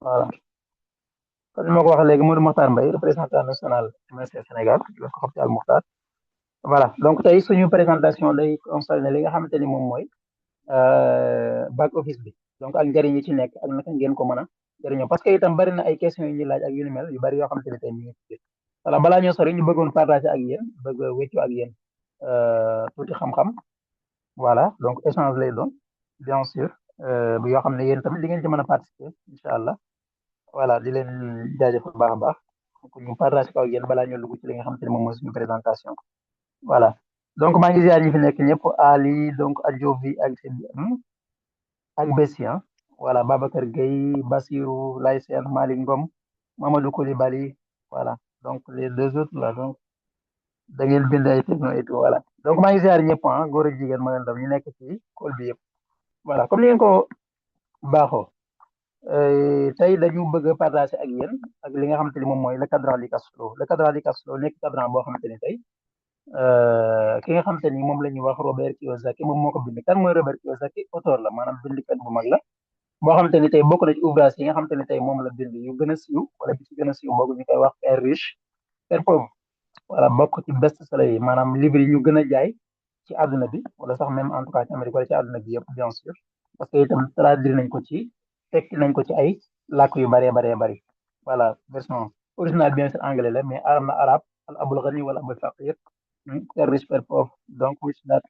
voilà kon ni ma ko waxee léegi Modou Mokhtar Mbaye représentant national MSC Sénégal di ko xam ci Al Mokhtar voilà donc tey suñu présentation day concerné li nga xamante ni moom mooy back office bi donc ak njëriñ yi ci nekk ak naka ngeen ko mën a jëriñoo parce que itam bari na ay questions yu ñuy laaj ak yu ni mel yu bari yoo xamante ni tey ñu ngi ci biir voilà balaa ñoo sori ñu bëggoon partager ak yéen bëgg a wéccu ak yéen tuuti xam-xam voilà donc échange lay doon bien sûr bu yoo xam ne yéen tamit di ngeen ci mën a participer incha allah voilà di leen jaajëfal bu baax a baax donc ñu partage ko ak yéen balaa ñoo dugg ci li nga xamante ni moom mooy suñu présentation voilà donc maa ngi ziar ñi fi nekk ñëpp Ali donc Adjovi ak Bessi voilà Babacar Gueye Bassirou Lay Sène Malick Ngom Mamadou Koulibaly voilà donc les deux autres là donc da ngeen bind ay techno et tout voilà donc maa ngi ziar ñëpp góor ak jigéen mag ak ndaw ñu nekk ci call bi yëpp voilà comme ni ngeen ko baaxoo tey dañu bëgg a partager ak yéen ak li nga xamante ni moom mooy le cadran du cash flow le cadran du cash flow nekk cadran boo xamante ni tey ki nga xamante ni moom la ñuy wax Robert Kiyosaki moom moo ko bind kan mooy Robert Kiyosaki auteur la maanaam bindkat bu mag la boo xamante ni tey bokk na ci ouvrage yi nga xamante ni tey moom la bind yu gën a siiw wala bi ci gën a siiw boobu ñu koy wax Père riche Père pauvre voilà bokk ci best seller yi maanaam livre yi ñu gën a jaay ci àdduna bi wala sax même en tout cas ci Amérique wala ci àdduna bi yëpp bien sûr parce que itam traduire nañ ko ci tekki nañ ko ci ay làkk yu bëree bëree bëri voilà version originale bien sûr anglais la mais am na arabe al abul ghani wala abul faqir Père riche Père pauvre donc which that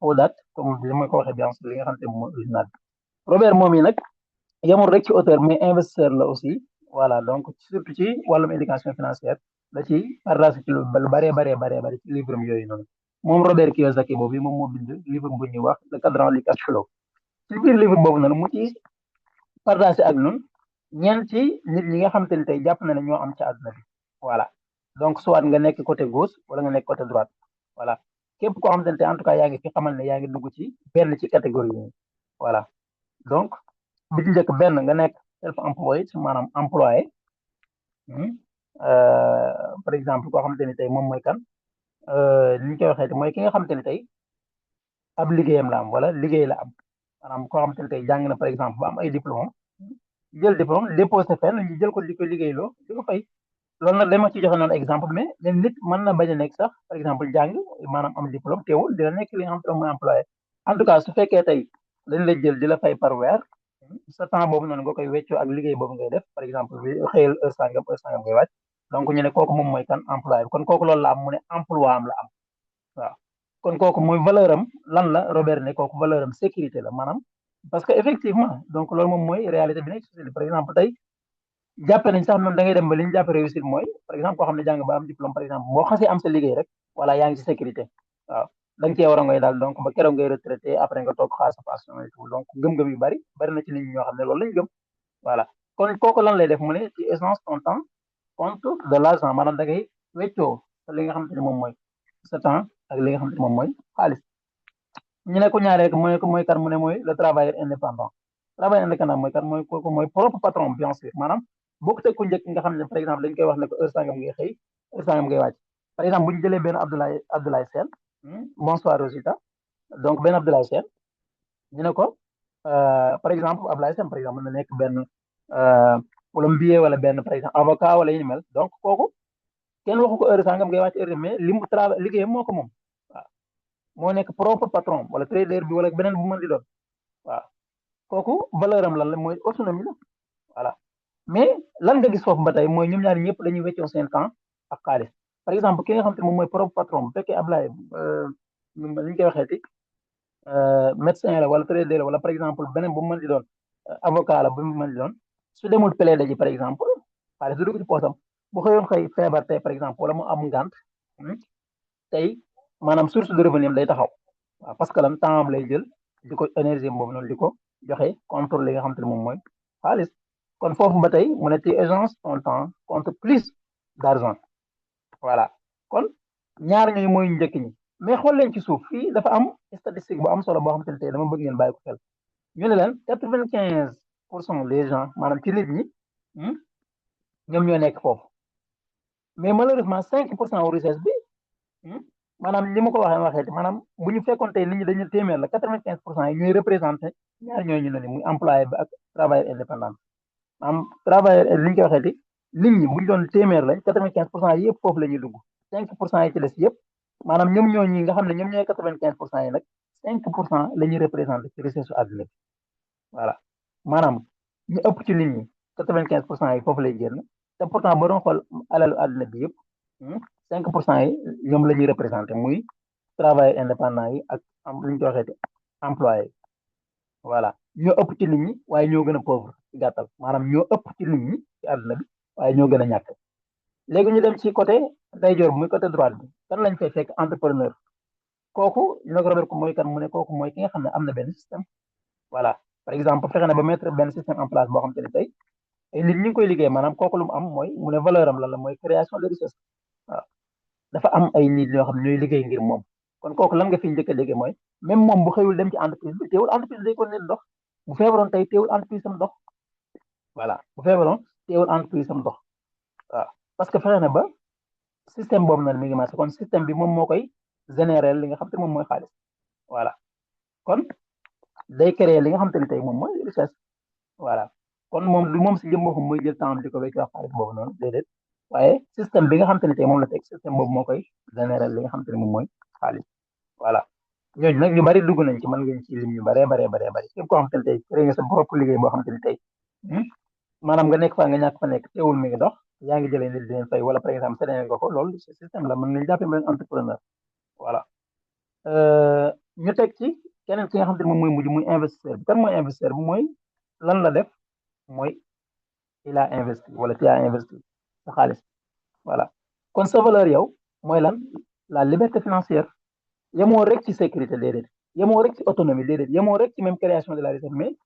all that comme li ma ko waxee bien sûr li nga xamante ne moom mooy original bi Robert moom yi nag yemul rek ci auteur mais investisseur la aussi voilà donc surtout ci wàllum éducation financière da ci partage ci lu bëree bëree bëree bëri ci livre am yooyu noonu moom Robert Kiyosaki boobu moom moo bind livre bu ñuy wax le cadran du cash flow ci biir livre boobu noonu mu ci partagé ak ñun ñeent ci nit ñi nga xamante ni tey jàpp na ne ñoo am ci àdduna bi voilà donc soit nga nekk côté gauche wala nga nekk côté droite voilà képp koo xamante ne tey en tout cas yaa ngi fi xamal ne yaa ngi dugg ci benn ci catégorie yi voilà donc bi ci njëkk benn nga nekk self employed maanaam employé par exemple koo xamante ni tey moom mooy kan ni ñu koy waxee mooy ki nga xamante ni tey ab liggéeyam la am wala liggéey la am maanaam koo xamante ni tey jàng na par exemple ba am ay diplôme jël diplôme déposé fenn ñu jël ko di ko liggéeyloo di ko fay loolu nag dama ci joxe noonu exemple mais nit mën na bañ a nekk sax par exemple jàng maanaam am diplôme teewul dina nekk li nga xamante ne mooy employé en tout cas su fekkee tey dañ la jël di la fay par weer sa temps boobu noonu nga koy weccoo ak liggéey boobu ngay def par exemple bi xëyal heure sangam ngay wàcc donc ñu ne kooku moom mooy kan employé kon kooku loolu la am mu ne emploi am la am waaw kon kooku mooy valeur am lan la Robert ne kooku valeur am sécurité la maanaam parce que effectivement donc loolu moom mooy réalité bi nekk société par exemple tey jàppe nañ sax noonu da ngay dem ba li ñu jàppe réussir mooy par exemple koo xam ne jàng ba am diplôme par exemple boo xasee am sa liggéey rek voilà yaa ngi ci sécurité waaw da nga cee war a ngoy daal donc ba keroog ngay retraité après nga toog xaar sa passion et tout donc gëm-gëm yu bari na ci nit ñi ñoo xam ne loolu lañ gëm voilà kon kooku lan lay def mu ne ci essence ton temps compte de l'argent maanaam da ngay weccoo li nga xamante ne moom mooy sa temps ak li nga xamante ne moom mooy xaalis ñu ne ko ñaareel mooy kan mu ne mooy le travailleur indépendant travailleur indépendant mooy kan mooy kooku mooy propre patron bien sûr maanaam bokk te ku njëkk nga xam ne par exemple dañ koy wax ne ko heure sangam ngay xëy heure sangam ngay wàcc par exemple bu ñu jëlee benn Abdoulaye Sène bonsoir Rosita donc benn Abdoulaye Sène ñu ne ko par exemple Abdoulaye Sène par exemple mën na nekk benn plombier wala benn par exemple avocat wala yu ni mel donc kooku kenn waxu ko heure sangam ngay wàcc heure mais li mu travail liggéeyam moo ko moom waaw moo nekk propre patron wala trader bi wala beneen bu mën di doon waaw kooku valeur am lan la mooy autonomie la voilà mais lan nga gis foofu ba tey mooy ñoom ñaar ñëpp dañuy weccoo seen temps ak xaalis par exemple ki nga xam te moom mooy propre patron bu fekkee Ablaye li ñu koy waxeeti médecin la wala trader la wala par exemple beneen bu mu mën di doon avocat la bu mu mën di doon su demul plaider ji par exemple xaalis du dugg ci poosam bu xëyoon xëy feebar tey par exemple wala mu am ngant tey maanaam source de revenu am day taxaw waaw parce que lan temps am lay jël di ko énergie boobu noonu di ko joxe contre li nga xam te ne moom mooy xaalis kon foofu ba tey mu ne ti agence ton temps compte plus d'argent voilà kon ñaar ñooyu mooy njëkk ñi mais xool leen ci suuf fii dafa am statistique bu am solo boo xam te ne tey dama bëgg ngeen bàyyi ko xel ñu ne leen 95% des gens maanaam ci nit ñi ñoom ñoo nekk foofu mais malheureusement 5% wu richesse bi maanaam li ma ko waxeeti maanaam bu ñu fekkoon tey nit ñi dañu téeméer la 95% yi ñooy représenté ñaar ñooñu ne ni muy employé bi ak travailleur indépendant maanaam travailleur li ñu koy waxeeti nit ñi buñ doon téeméer lañ 95% yi yëpp foofu la ñuy dugg 5% yi ci des yëpp maanaam ñoom ñoo ñi nga xam ne ñoom ñooy 95% yi nag 5% la ñuy représenté ci richesse su àdduna bi voilà maanaam ñu ëpp ci nit ñi 95% yi foofu lay génn te pourtant boo doon xool alalu àdduna bi yëpp 5% yi ñoom la ñuy représenté muy travailleurs indépendants yi ak li ñu koy waxeeti employé voilà ñoo ëpp ci nit ñi waaye ñoo gën a pauvre ci gàttal maanaam ñoo ëpp ci nit ñi ci àdduna bi waaye ñoo gën a ñàkk léegi ñu dem ci côté ndeyjoor bi muy côté droite bi kan lañ fay fekk entrepreneur kooku ñu ne ko Robert ko mooy kan mu ne kooku mooy ki nga xam ne am na benn système voilà par exemple fexe na ba mettre benn système en place boo xam te ne tey ay nit ñi ngi koy liggéey maanaam kooku lu mu am mooy mu ne valeur am lan la mooy création de richesse waaw dafa am ay nit ñoo xam ne ñooy liggéey ngir moom kon kooku lan nga fi njëkk a déggee mooy même moom bu xëyul dem ci entreprise bi teewul entreprise day ko ne dox bu feebaroon tey teewul entreprise am dox voilà bu feebaroon teewul entreprise am dox waaw parce que fexe na ba système boobu nag mi ngi marché kon système bi moom moo koy générer li nga xam te moom mooy xaalis voilà kon day créer li nga xam te ne tey moom mooy richesse voilà kon moom du moom si jëm boppam mooy jël temps di ko wécc wax xaalis boobu noonu déedéet waaye système bi nga xam te ne tey moom la teg système boobu moo koy générer li nga xam te ne moom mooy xaalis voilà ñooñu nag ñu bari dugg nañ ci mën ngeen ci lim ñu baree bari képp koo xam te ne tey créé nga sa propre liggéey boo xam te ne tey maanaam nga nekk fa nga ñàkk fa nekk teewul mi ngi dox yaa ngi jëlee nit di leen fay wala par exemple séddale nga ko loolu système la mën nañu jàppee benn entrepreneur voilà ñu teg ci keneen ki nga xam te ne moom mooy mujj muy investisseur bi kan mooy investisseur bi mooy lan la def mooy il a investi wala tu as investi sa xaalis voilà kon sa valeur yow mooy lan la liberté financière yemoo rek ci sécurité déedéet yemoo rek ci autonomie déedéet yemoo rek ci même création de la richesse mais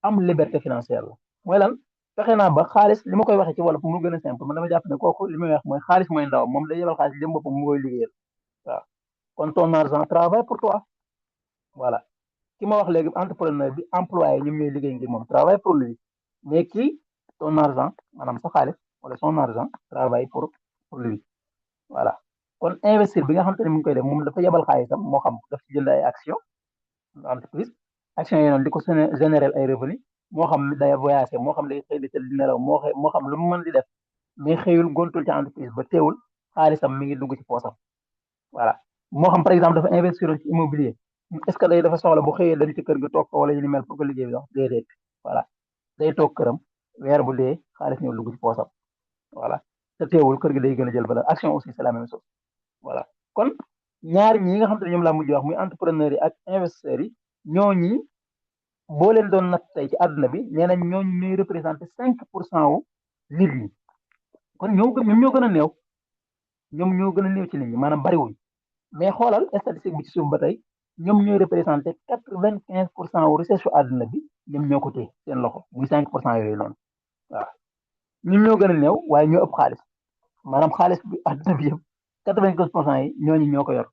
am liberté financière la mooy lan fexe naa ba xaalis li ma koy waxee ci wolof mu gën a simple man dama jàpp ne kooku li muy wax mooy xaalis mooy ndaw moom day yebal xaalis jëm boppam mu koy liggéeyal waaw kon ton argent travaille pour toi voilà ki ma wax léegi entrepreneur bi employé ñoom ñooy liggéey ngir moom travaille pour lui mais kii ton argent maanaam sa xaalis wala son argent travaille pour lui voilà kon investir bi nga xam te ne mu ngi koy def moom dafa yebal xaalisam moo xam daf ci jënd ay action entreprise action yi noonu di ko générer ay revenu moo xam day voyagé moo xam day xëy di tëdd di nelaw moo xam lu mu mën di def mais xëyul gontul ci entreprise ba teewul xaalisam mi ngi dugg ci poosam voilà moo xam par exemple dafa investir ci immobilier est-ce que day dafa soxla bu xëyee dem ci kër ga toog ko wala yu ni mel pour que liggéey bi dox déedéet voilà day toog këram weer bu dee xaalis ñëw dugg ci poosam voilà te teewul kër gi day gën a jël valeur action aussi c'est la même chose voilà kon ñaar ñi nga xam te ne ñoom laa mujj wax muy entrepreneurs yi ak investisseurs yi ñooñi boo leen doon natt tey ci àdduna bi nee nañ ñooñu ñooy représenté 5% wu nit ñi kon ñoom ñoo gën a néew ñoom ñoo gën a néew ci nit ñi maanaam bariwuñ mais xoolal statistique bi ci suuf ba tey ñoom ñooy représenté 95% wu richesse su àdduna bi ñoom ñoo ko téye seen loxo muy 5% yooyu noonu waaw ñun ñoo gën a néew waaye ñoo ëpp xaalis maanaam xaalis bi àdduna bi yëpp 95% yi ñooñu ñoo ko yor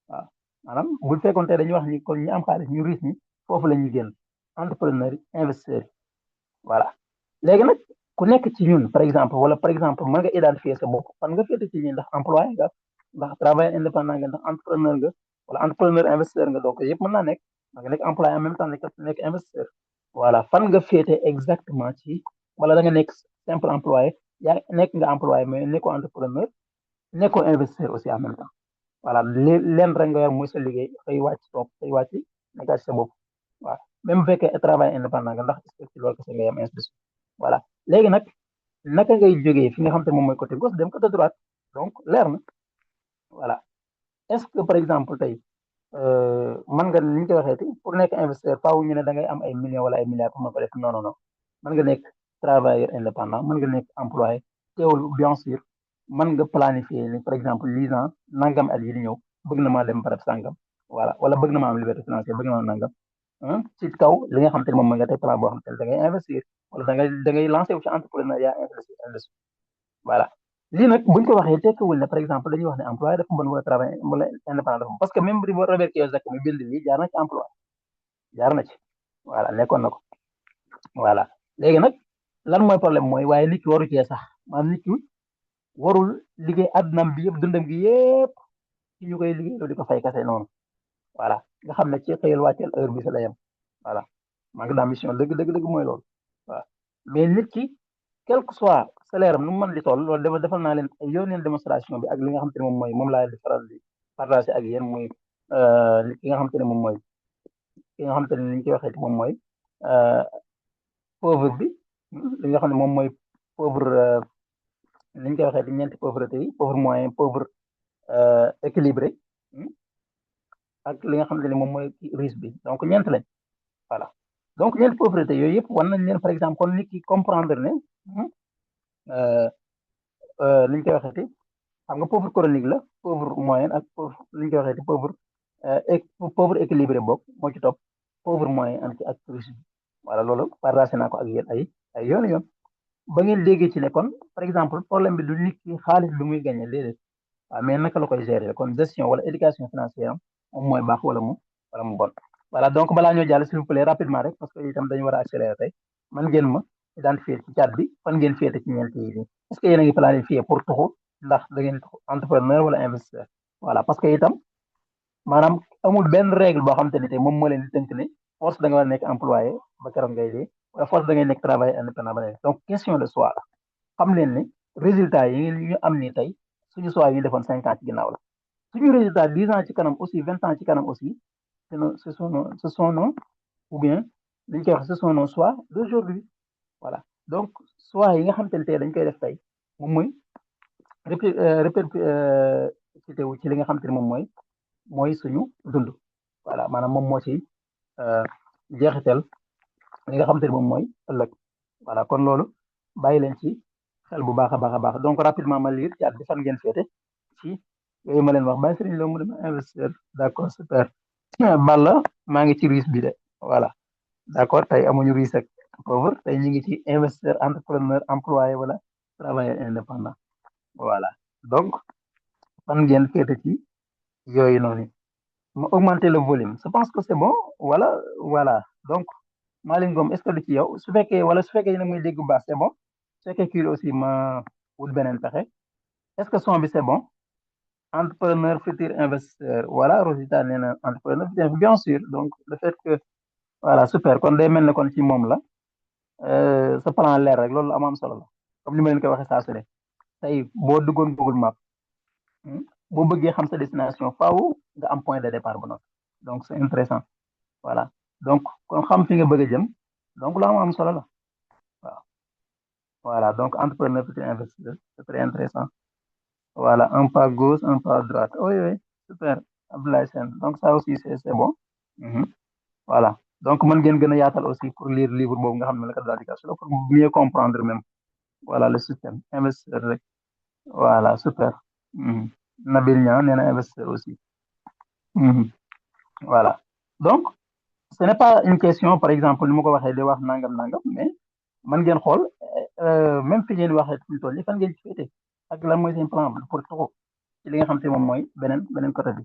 waaw maanaam bu fekkoon tey dañuy wax ni kon ñi am xaalis ñu riche ñi foofu la ñuy génn entrepreneur yi investisseurs yi voilà léegi nag ku nekk ci ñun par exemple wala par exemple mën nga identifier sa bopp fan nga féete ci ñi ndax employé nga ndax travailleur indépendant nga ndax entrepreneur nga wala entrepreneur investisseur nga donc yëpp mën naa nekk da nga nekk employé en même temps nekk investisseur voilà fan nga féete exactement ci wala da nga nekk simple employé yaa nekk nga employé mais nekkoo entrepreneur nekkoo investisseur aussi en même temps voilà leen rek nga yor mooy sa liggéey xëy wàcc toog xëy wàcc nekkaat ci sa bopp waaw même bu fekkee travail indépendant nga ndax est-ce que ci loolu kese nga yem institution voilà léegi nag naka ngay jógee fi nga xam te moom mooy côté gauche dem côté droite donc leer na voilà est-ce que par exemple tey mën nga ni ñu koy waxeeti pour nekk investisseur faaw ñu ne da ngay am ay millions wala ay milliards pour mën ko def non non non mën nga nekk travailleur indépendant mën nga nekk employé teewul bien sûr mën nga planifier ni par exemple 10 ans nangam at yi di ñëw bëgg na maa dem barab sangam voilà wala bëgg na maa am liberté financière bëgg na maa nangam ci kaw li nga xam te ne moom mooy nga teg plan boo xam te ne da ngay investir wala da ngay lancer wu ci entrepreneuriat investir voilà lii nag buñ ko waxee tekkiwul ne par exemple dañuy wax ne employé dafa mën wala travail wala indépendant dafa parce que même Robert Kiyosaki mi bind lii jaar na ci emploi jaar na ci voilà nekkoon na ko voilà léegi nag lan mooy problème mooy waaye nit ki waru cee sax maanaam nit ki warul liggéey àddunam bi yëpp dundam gi yëpp ci ñu koy liggéey di ko fay kase noonu voilà nga xam ne ci xëyal wàcceel heure bi sa la yem voilà manque d'ambition dëgg dëgg dëgg mooy loolu waaw mais nit ki quel que soit salaire am nu mu mën di toll loolu defal naa leen ay yoon leen démonstration bi ak li nga xam te ne moom mooy moom laa leen di faral di partagé ak yéen muy ki nga xam te ne moom mooy ki nga xam te ne ni ñu koy waxee moom mooy euh, pauvre bi li nga xam ne moom mooy pauvre ni ñu koy waxee di ñeenti pauvreté yi pauvre moyen pauvre équilibré ak li nga xam ne moom mooy riche bi donc ñeent lañ voilà donc ñeenti pauvreté yooyu yëpp war nañ leen par exemple kon nit ki comprendre ne euh, ni ñu koy waxee xam nga pauvre chronique la pauvre moyenne ak pauvre li ñu koy waxee pauvre pauvre équilibré bokk moo ci topp pauvre moyen ak riche bi voilà loolu partagé naa ko ak yéen ay yoon yoon ba ngeen déggee ci ne kon par exemple problème bi du nit ki xaalis bi muy gagné déedéet waaw mais naka la koy gérer kon gestion wala éducation financière am moom mooy baax wala mu bon voilà donc balaa ñoo jàll s'il vous plaît rapidement rek parce que itam dañu war a accélérer tey man ngeen ma identifier ci chat bi fan ngeen féete ci ñeent yi nii est-ce que yéen a ngi planifié pour tuxu ndax da ngeen tuxu entrepreneur wala investisseur voilà parce que itam maanaam amul benn règle boo xamante ni tey moom moo leen di tënk ne force da nga war a nekk employé ba keroog ngay dee wala force da ngay nekk travailleur indépendant ba léegi donc question de choix la xam leen ne résultat yi ñu am ni tey suñu choix yi ñu defoon 5 ans ci ginnaaw la suñu résultat 10 ans ci kanam aussi 20 ans ci kanam aussi ce sont nos ou bien dañ koy wax ce sont nos choix d'aujourd'hui voilà donc choix yi nga xamante ne tey dañ koy def tey moom mooy répercuté wu ci li nga xamante ne moom mooy suñu dund voilà maanaam moom moo ci jeexital li nga xamante ne moom mooy ëllëg voilà kon loolu bàyyi leen ci xel bu baax a baax a baax donc rapidement ma lire ci at bi fan ngeen féete ci yooyu ma leen wax bàyyi sëriñ Lo mu dem investisseur d'accord super Balla maa ngi ci risque bi de voilà d'accord tey amuñu risque ak pauvre tey ñu ngi ci investisseur entrepreneur employé wala travailleur indépendant voilà donc fan ngeen féete ci yooyu noonu ma augmenter le volume je pense que c'est bon voilà donc Malick Ngom est-ce que du ci yow su fekkee wala su fekkee yéen a muy dégg bu baax c'est bon su fekkee kii aussi ma wut beneen pexe est-ce que son bi c'est bon entrepreneur futur investisseur voilà Rosita nee na entrepreneur futur bien sûr donc le fait que voilà super kon day mel ne kon ci moom la sa plan leer rek loolu am solo la comme ni ma leen koy waxee saa su ne tey boo duggoon Google Maps boo bëggee xam sa destination faaw nga am point de départ bu noppi donc c'est intéressant voilà donc kon xam fi nga bëgg a jëm donc lu am solo la waaw voilà donc entrepreneur futur investisseur c'est très intéressant voilà un pas gauche un pas droite oui oui super Abdoulaye Sène donc ça aussi c'est bon. Mhm. Voilà donc mën ngeen gën a yaatal aussi pour lire livre boobu nga xam ne la carte d'application la pour mieux comprendre même voilà le système investisseur rek voilà super. Mhm. Nabil Niang nee na investisseur aussi. Mhm. Voilà donc ce n'est pas une question par exemple ni ma ko waxee di wax nangam mais mën ngeen xool même fi ngeen waxee fi mu toll nii fan ngeen ci féete ak lan mooy seen plan pour tuxu ci li nga xam te moom mooy beneen côté bi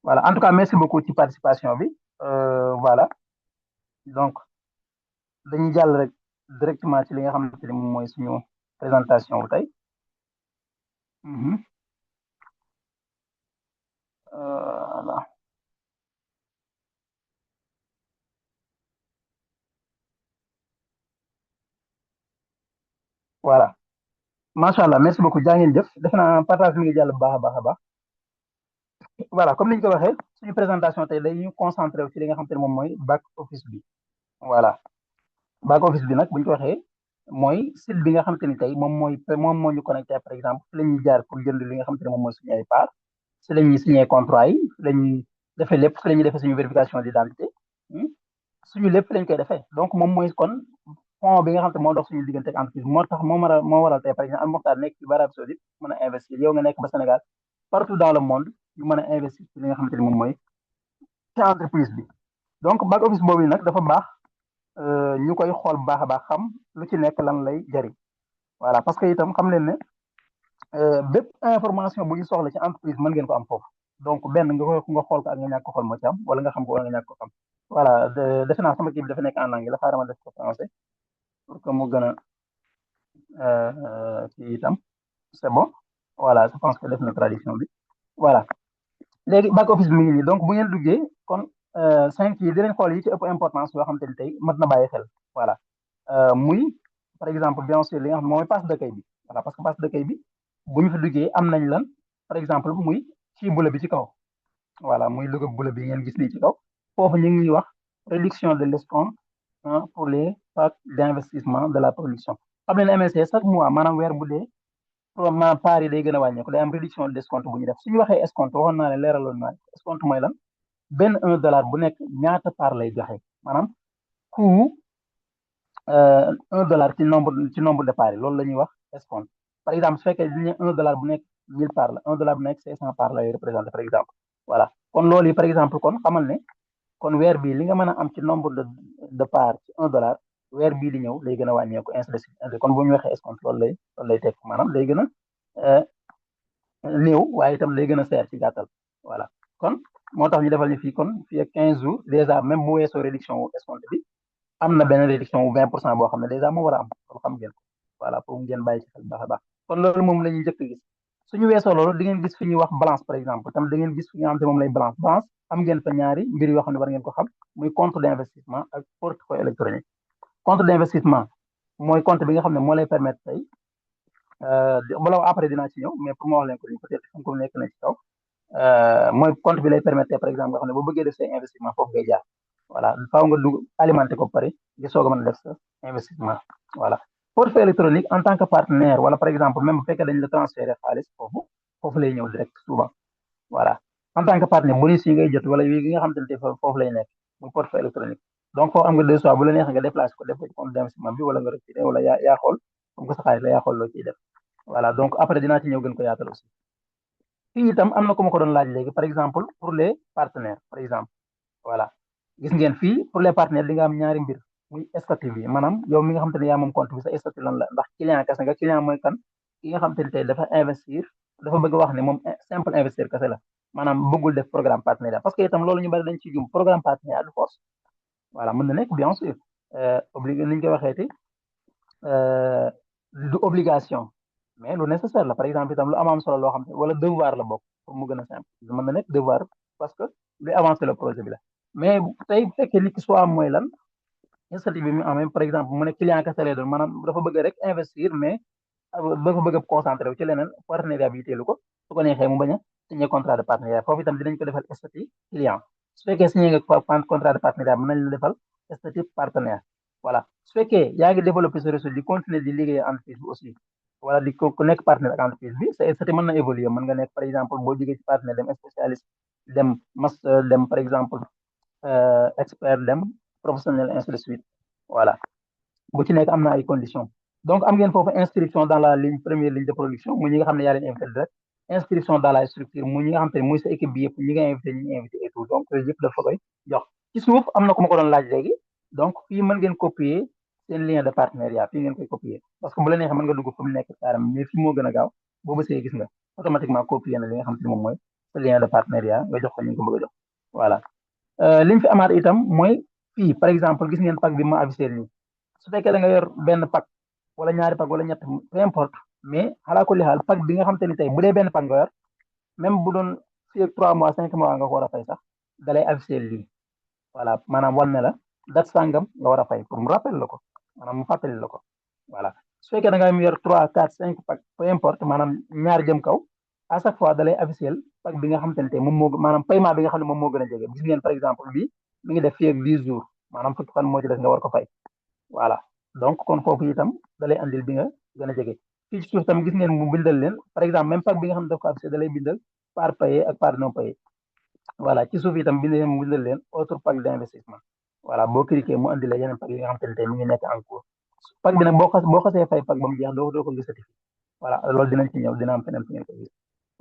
voilà en tout cas merci beaucoup ci participation bi voilà donc dañuy jàll rek directement ci li nga xamante ni moom mooy suñu présentation bu tey voilà voilà macha allah merci beaucoup jaa ngeen jëf def naa partage mi ngi jàll bu baax a baax a baax voilà comme ni ñu ko waxee suñu présentation tey dañuy concentré wu ci li nga xamante ne moom mooy back office bi voilà back office bi nag bu ñu ko waxee mooy site bi nga xamante ni tey moom moo ñu connecté par exemple fi la ñuy jaar pour jënd li nga xamante ne moom mooy suñu ay part fi la ñuy signé contrat yi fi la ñuy defee lépp fi la ñuy defee suñu vérification d'identité suñu lépp fi lañ koy defee donc moom mooy kon fond bi nga xam te moo dox suñu diggante ak entreprise moo tax moo waral tey par exemple Mokhtar nekk ci Arabie Saoudite mën a investir yow nga nekk ba Sénégal partout dans le monde ñu mën a investir ci li nga xamante ni moom mooy ci entreprise bi donc back office boobu nag dafa baax ñu koy xool bu baax a baax xam lu ci nekk lan lay jariñ voilà parce que itam xam leen ne bépp information bu ñu soxla ci entreprise mën ngeen ko am foofu donc benn nga xool ko ak nga ñàkk ko xool moo ci am wala nga xam ko wala nga ñàkk ko xam voilà defe naa sama kii bi dafa nekk en anglais la xaaral ma def ko français pour que mu gën a kii itam c'est bon voilà je pense que def na traduction bi voilà léegi back office bi mi ngi nii donc bu ngeen duggee kon 5 yi dinañ xool yi ci ëpp importance yoo xamante ni tey mat na bàyyi xel voilà muy par exemple bien sûr li nga xam ne mooy passe d'accueil bi voilà parce que passe d'accueil bi bu ñu fi duggee am nañ lan par exemple muy ci bula bi ci kaw voilà muy logo bula bi ngeen gis nii ci kaw foofu ñu ngi wax réduction de l'escompte pour les packs d'investissement de la production xam ne MSC chaque mois maanaam weer bu dee maanaam part yi day gën a wàññeeku day am réduction de escompte bu ñu def suñu waxee escompte waxoon naa ne leeraloon naa escompte mooy lan benn 1 dollar bu nekk ñaata part lay joxe maanaam coût 1 dollar ci nombre de parts yi loolu la ñuy wax escompte par exemple su fekkee dañu ne 1 dollar bu nekk 1000 parts la 1 dollar bu nekk 500 parts lay représenté par exemple voilà kon loolu yi par exemple kon xamal ne kon weer bii li nga mën a am ci nombre de parts ci 1 dollar weer bii di ñëw lay gën a wàññeeku ainsi de suite kon bu ñu waxee escompte loolu lay teg maanaam day gën a néew waaye itam lay gën a seer ci gàttal voilà kon moo tax ñu defal ñu fii kon fii ak 15 jours déjà même bu weesoo réduction wu escompte bi am na benn réduction wu 20% boo xam ne déjà moo war a am loolu xam ngeen ko voilà pour ngeen bàyyi ci xel baax a baax kon loolu moom la ñuy njëkk a gis suñu weesoo loolu di ngeen gis fi ñuy wax balance par exemple tam da ngeen gis fi nga xam te moom lay balance am ngeen fa ñaari mbir yoo xam ne war ngeen ko xam muy compte d'investissement ak portefeuille électronique compte d'investissement mooy compte bi nga xam ne moo lay permettre tey bala après dinaa ci ñëw mais pour ma wax leen ko nii peut-être xam ko nekk na ci kaw mooy compte bi lay permettre par exemple nga xam ne boo bëggee def say investissement foofu ngay jaar voilà faaw nga dugg alimenter ko pare nga soog a mën a def sa investissement voilà portefeuille électronique en tant que partenaire wala par exemple même bu fekkee dañ la transférer xaalis foofu lay ñëw direct souvent voilà en tant que partenaire bonus yi ngay jot wala yi nga xam te ne foofu lay nekk muy portefeuille électronique donc foofu am nga deux choix bu la neexee nga déplacer ko def ko ci compte d'investissement bi wala nga retiré wala yaa xool comme que sa xaalis la yaa xool loo ciy def voilà donc après dinaa ci ñëw gën ko yaatal aussi fii itam am na ku ma ko doon laaj léegi par exemple pour les partenaires par exemple voilà gis ngeen fii pour les partenaires di nga am ñaari mbir muy statut bi maanaam yow mi nga xam te ne yaa moom compte bi sa statut lan la ndax client kese nga client mooy kan ki nga xam te ne tey dafa investir dafa bëgg wax ne moom simple investir kese la maanaam bëggul def programme partenariat parce que itam loolu ñu bari dañ ci jum programme partenariat du force voilà mën na nekk bien sûr obligé ni ñu koy waxeeti du obligation mais lu nécessaire la par exemple itam lu am solo loo xam ne wala devoir la bokk pour mu gën a simple mën na nekk devoir parce que luy avancer le projet bi la mais tey bu fekkee nit ki soit mooy lan statut bi mu amee par exemple mu ne client kese lay doon maanaam dafa bëgg rek investir mais dafa bëgg a concentré wu ci leneen partenariat bi yitteelu ko su ko neexee mu bañ a signé contrat de partenariat foofu itam dinañ ko defal statut client su fekkee signé nga contrat de partenariat mën nañ la defal statut partenaire voilà su fekkee yaa ngi développé sa réseau di continuer di liggéey entreprise bi aussi wala di ko nekk partenaire ak entreprise bi sa statut mën na évoluer mën nga nekk par exemple boo jógee ci partenaire dem spécialiste dem master dem par exemple expert dem professionnel ainsi de suite voilà bu ci nekk am na ay conditions donc am ngeen foofu inscription dans la première ligne de production mu ñi nga xam ne yaa leen invité direct inscription dans la structure mu ñi nga xam te ne muy sa équipe bi yëpp ñi nga invité ñi ñu invité et tout donc yooyu yëpp dafa koy jox ci suuf am na ku ma ko doon laaj léegi donc fii mën ngeen copier seen lien de partenariat fii ngeen koy copier parce que bu la neexee mën nga dugg fu mu nekk carrément mais fii moo gën a gaaw boo bësee gis nga automatiquement copier na li nga xam te ne moom mooy sa lien de partenariat nga jox ko ñu ko bëgg a jox voilà liñ fi amaat itam mooy fii par exemple gis ngeen pack bi ma avisé nii su fekkee da nga yor benn pack wala ñaari pack wala ñett peu importe mais xalaa ko li xaal pack bi nga xam te ni tey bu dee benn pack nga yor même bu doon fii ak 3 mois 5 mois nga ko war a fay sax dalay avisé lii voilà maanaam wan ne la date sangam nga war a fay pour mu rappel la ko maanaam mu fàttali la ko voilà su fekkee da nga yor 3 4 5 pack peu importe maanaam ñaar jëm kaw à chaque fois dalay officiel pack bi nga xamante ne tey moom moo maanaam paiement bi nga xam ne moom moo gën a jege gis ngeen par exemple bi mi ngi def fii ak 10 jours maanaam fukki fan moo ci des nga war ko fay voilà donc kon foofu itam dalay andil bi nga gën a jege fii ci suuf tam gis ngeen mu bindal leen par exemple même pack bi nga xam ne daf ko officiel dalay bindal par payé ak par non payé voilà ci suuf itam mu bindal leen autre pack d'investissement voilà boo cliquer mu andi la yeneen pack yi nga xamante ne tey mi ngi nekk en cours pack bi nag boo xasee fay pack ba mu jeex doo ko gisati voilà loolu dinañ ci ñëw dina am feneen fi ngeen ko gis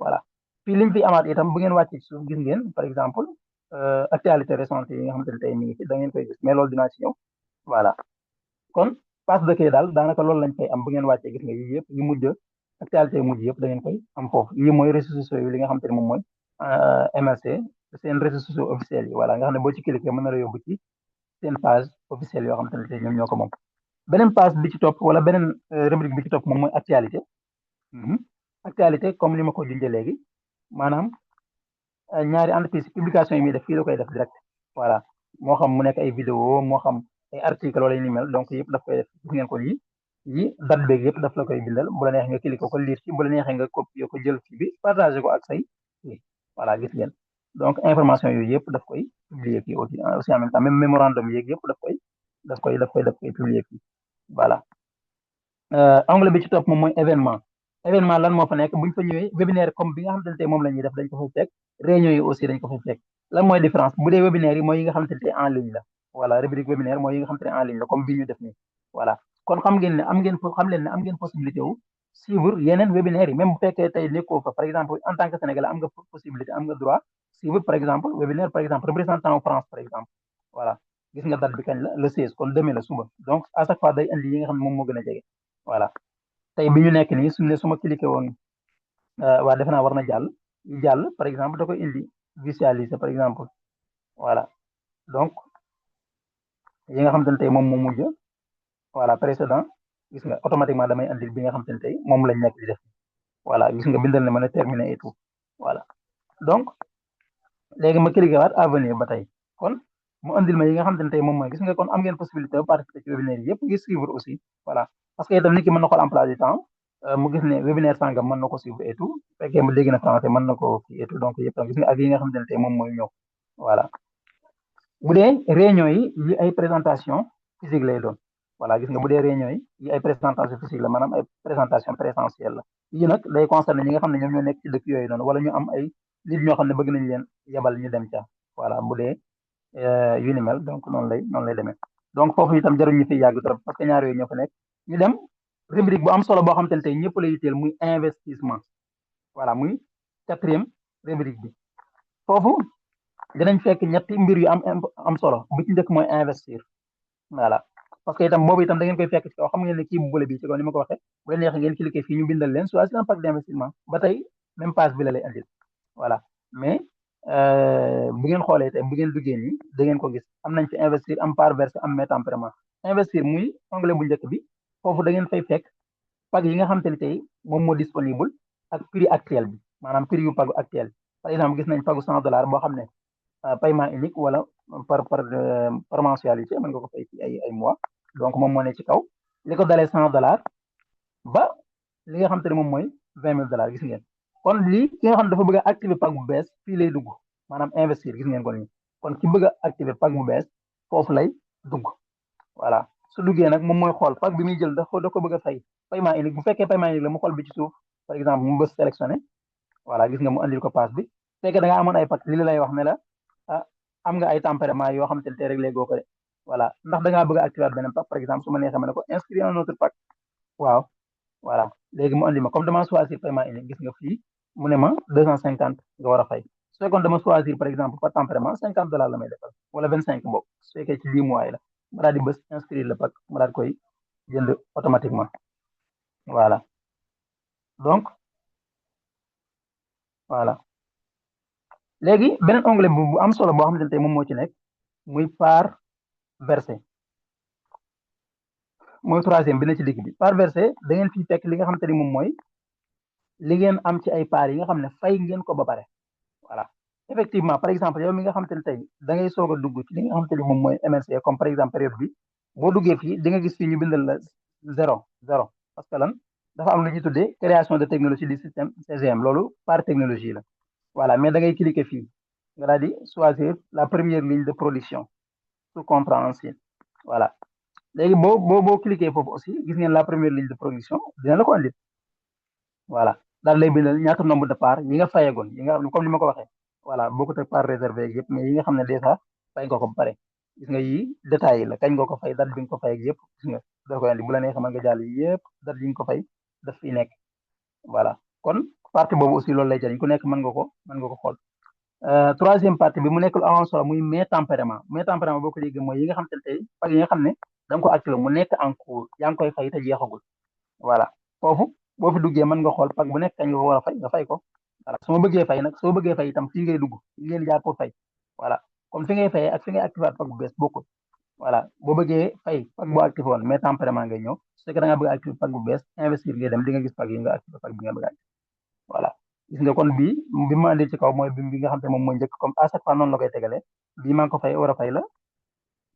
voilà fii liñ fi amaat itam bu ngeen wàccee ci suuf gis ngeen par exemple actualité récente yi nga xamante ne tey mi ngi ci da ngeen koy gis mais loolu dinaa ci ñëw voilà kon passe de kay daal daanaka loolu lañ koy am bu ngeen wàccee gis nga yi yëpp yu mujj actualité yu mujj yëpp da ngeen koy am foofu yi mooy réseaux sociaux yi li nga xamante ne moom mooy MLC seen réseaux sociaux officiels yi voilà nga xam ne boo ci cliquer mën na la yóbbu ci seen page officielle yoo xamante ne tey ñoom ñoo ko moom beneen page bi ci topp wala beneen rubrique bi ci topp moom mooy actualité actualité comme li ma ko junjee léegi maanaam ñaari entreprise publication yi muy def fii la koy def direct voilà moo xam mu nekk ay vidéo moo xam ay article wala ni mel donc yëpp daf koy def gis ngeen ko nii yi date beeg yëpp daf la koy bindal bu la neex nga cliquer ko lire ci bu la neexee nga copier ko jël ci bi partager ko ak say kii voilà gis ngeen donc information yooyu yëpp daf koy publier fii aussi en même temps même mémorandum yeeg yëpp daf koy publier fii voilà. onglet bi ci topp moom mooy événement lan moo fa nekk buñ fa ñëwee webinaire comme bi nga xamante ne tey moom la ñuy def dañ ko fay fekk réunion yi aussi dañ ko fay fekk lan mooy différence bu dee webinaire yi mooy yi nga xamante ne tey en ligne la voilà rubrique webinaire mooy yi nga xamante ne en ligne la comme bi ñu def nii voilà kon xam ngeen ne xam leen ne am ngeen possibilité wu suivre yeneen webinaire yi même bu fekkee tey nekkoo fa par exemple en tant que sénégalais am nga possibilité am nga droit suivre par exemple webinaire par exemple représentant en France par exemple voilà gis nga date bi kañ la le 16 kon demain la suba donc à chaque fois day indi yi nga xam ne moom moo gën a jege voilà tey bi ñu nekk nii suñu ne su ma cliqué woon waa defe naa war na jàll par exemple da koy indi visualiser par exemple voilà donc yi nga xamante ne tey moom moo mujj voilà précédent gis nga automatiquement damay andil bi nga xamante ne tey moom lañ nekk di def voilà gis nga bindal ne mën a terminer et tout voilà donc léegi ma cliqué waat à venir ba tey kon mu andil ma yi nga xamante ne tey moom mooy gis nga kon am ngeen possibilité ba participer ci webinaire yi yëpp ngir suivre aussi voilà parce que itam nit ki mën na xool emploi du temps mu gis ne webinaire sangam mën na ko suivre et tout fekkee mu dégg na français mën na ko kii et tout donc yëpp tam gis nga ak yi nga xamante ne tey moom mooy ñëw voilà bu dee réunion yi ay présentation physique lay doon voilà gis nga bu dee réunion yi ay présentation physique la maanaam ay présentation présentielle la yi nag day concerné ñi nga xam ne ñoom ñoo nekk ci dëkk yooyu noonu wala ñu am ay nit ñoo xam ne bëgg nañ leen yebal ñu dem ca voilà bu dee yu ni mel donc noonu lay demee donc foofu itam jarul ñu fiy yàgg trop parce que ñaar yooyu ñoo fa nekk ñu dem rubrique bu am solo boo xam te ne tey ñëpp la yitteel muy investissement voilà muy 4e rubrique bi foofu dinañ fekk ñetti mbir yu am solo bi ci njëkk mooy investir voilà parce que itam boobu itam da ngeen koy fekk ci kaw xam ngeen ne kii bu bële bi ci kaw ni ma ko waxee bu leen neexee ngeen cliquer fii ñu bindal leen choisir un pack d'investissement ba tey même page bi la lay andil voilà mais bu ngeen xoolee tey bu ngeen duggee nii da ngeen ko gis am nañ fi investir am part versé am mes tempérament investir muy onglet bu njëkk bi foofu da ngeen fay fekk pack yi nga xam te ne tey moom moo disponible ak prix actuel bi maanaam prix yu pagu actuel par exemple gis nañ pagu $100 boo xam ne paiement unique wala par mensualité mën nga ko fay ci ay mois donc moom moo ne ci kaw li ko dalee $100 ba li nga xam te ne moom mooy $20,000 gis ngeen kon lii ki nga xam ne dafa bëgg a activer pack bu bees fii lay dugg maanaam investir gis ngeen ko nii kon ki bëgg a activer pack bu bees foofu lay dugg voilà su duggee nag moom mooy xool pack bi muy jël da ko bëgg a fay paiement unique bu fekkee paiement unique la mu xool bi ci suuf par exemple mu bës sélectionné voilà gis nga mu andil ko pass bi fekkee da nga amoon ay pack li lay wax ne la am nga ay tempérament yoo xam te ne tey réglé goo ko de voilà ndax da ngaa bëgg a activer beneen pack par exemple su ma neexee ma ne ko inscrire un autre pack waaw voilà léegi mu andi ma comme dama choisir paiement unique gis nga fii mu ne ma 250 nga war a fay su fekkoon dama choisir par exemple par tempérament $50 la may defal wala 25 boobu su fekkee ci 10 mois yi la ma daal di bës inscrire le pack ma daal koy jënd automatiquement voilà donc voilà léegi beneen onglet bu am solo boo xamante ne tey moom moo ci nekk muy part versé mooy 3e bi na ci digg bi part versé da ngeen fi fekk li nga xamante ni moom mooy li ngeen am ci ay parts yi nga xam ne fay ngeen ko ba pare voilà effectivement par exemple yow mi nga xamante ne tey da ngay soog a dugg ci li nga xamante ni moom mooy MNC comme par exemple période bi boo duggee fii di nga gis fii ñu bindal la zéro parce que lan dafa am lu ñuy tuddee création de technologie du système CGM loolu par technologie la voilà mais da ngay cliquer fii nga daal di choisir la première ligne de production sous contrat ancien voilà léegi boo cliquer foofu aussi gis ngeen la première ligne de production dina la ko andil voilà daal lay bindal ñaata nombre de parts yi nga fayegoon yi nga xam ne comme ni ma ko waxee voilà bokkut ak part réservé yëpp mais yi nga xam ne déjà fay nga ko ba pare gis nga yi détails yi la kañ nga ko fay date bi nga ko fay ak yëpp gis nga da koy andi bu la neexee mën nga jàll yëpp date yi nga ko fay daf fi nekk voilà kon partie boobu aussi loolu lay jëriñ ku nekk mën nga ko xool 3e partie bi mu nekk lu avant solo muy mes tempérament boo ko déggee mooy yi nga xam te ne tey pack yi nga xam ne da nga ko activé mu nekk en cours yaa ngi koy fay te jeexagul voilà foofu boo fi duggee mën nga xool pack bu nekk kañ nga ko war a fay nga fay ko voilà su ma bëggee fay nag soo bëggee fay itam fii ngay dugg fii ngeen jaar pour fay voilà comme fi ngay fayee ak fi ngay activé pack bu bees bokkul voilà boo bëggee fay pack bu activé woon mais tempérament ngay ñëw su fekkee da nga bëgg a activé pack bu bees investir ngay dem di nga gis pack yi nga activé pack bi nga bëgg a activé voilà gis nga kon bii bi ma andil ci kaw mooy bi nga xam te moom mooy njëkk comme à chaque fois noonu la koy tegalee bii maa ngi ko fay war a fay la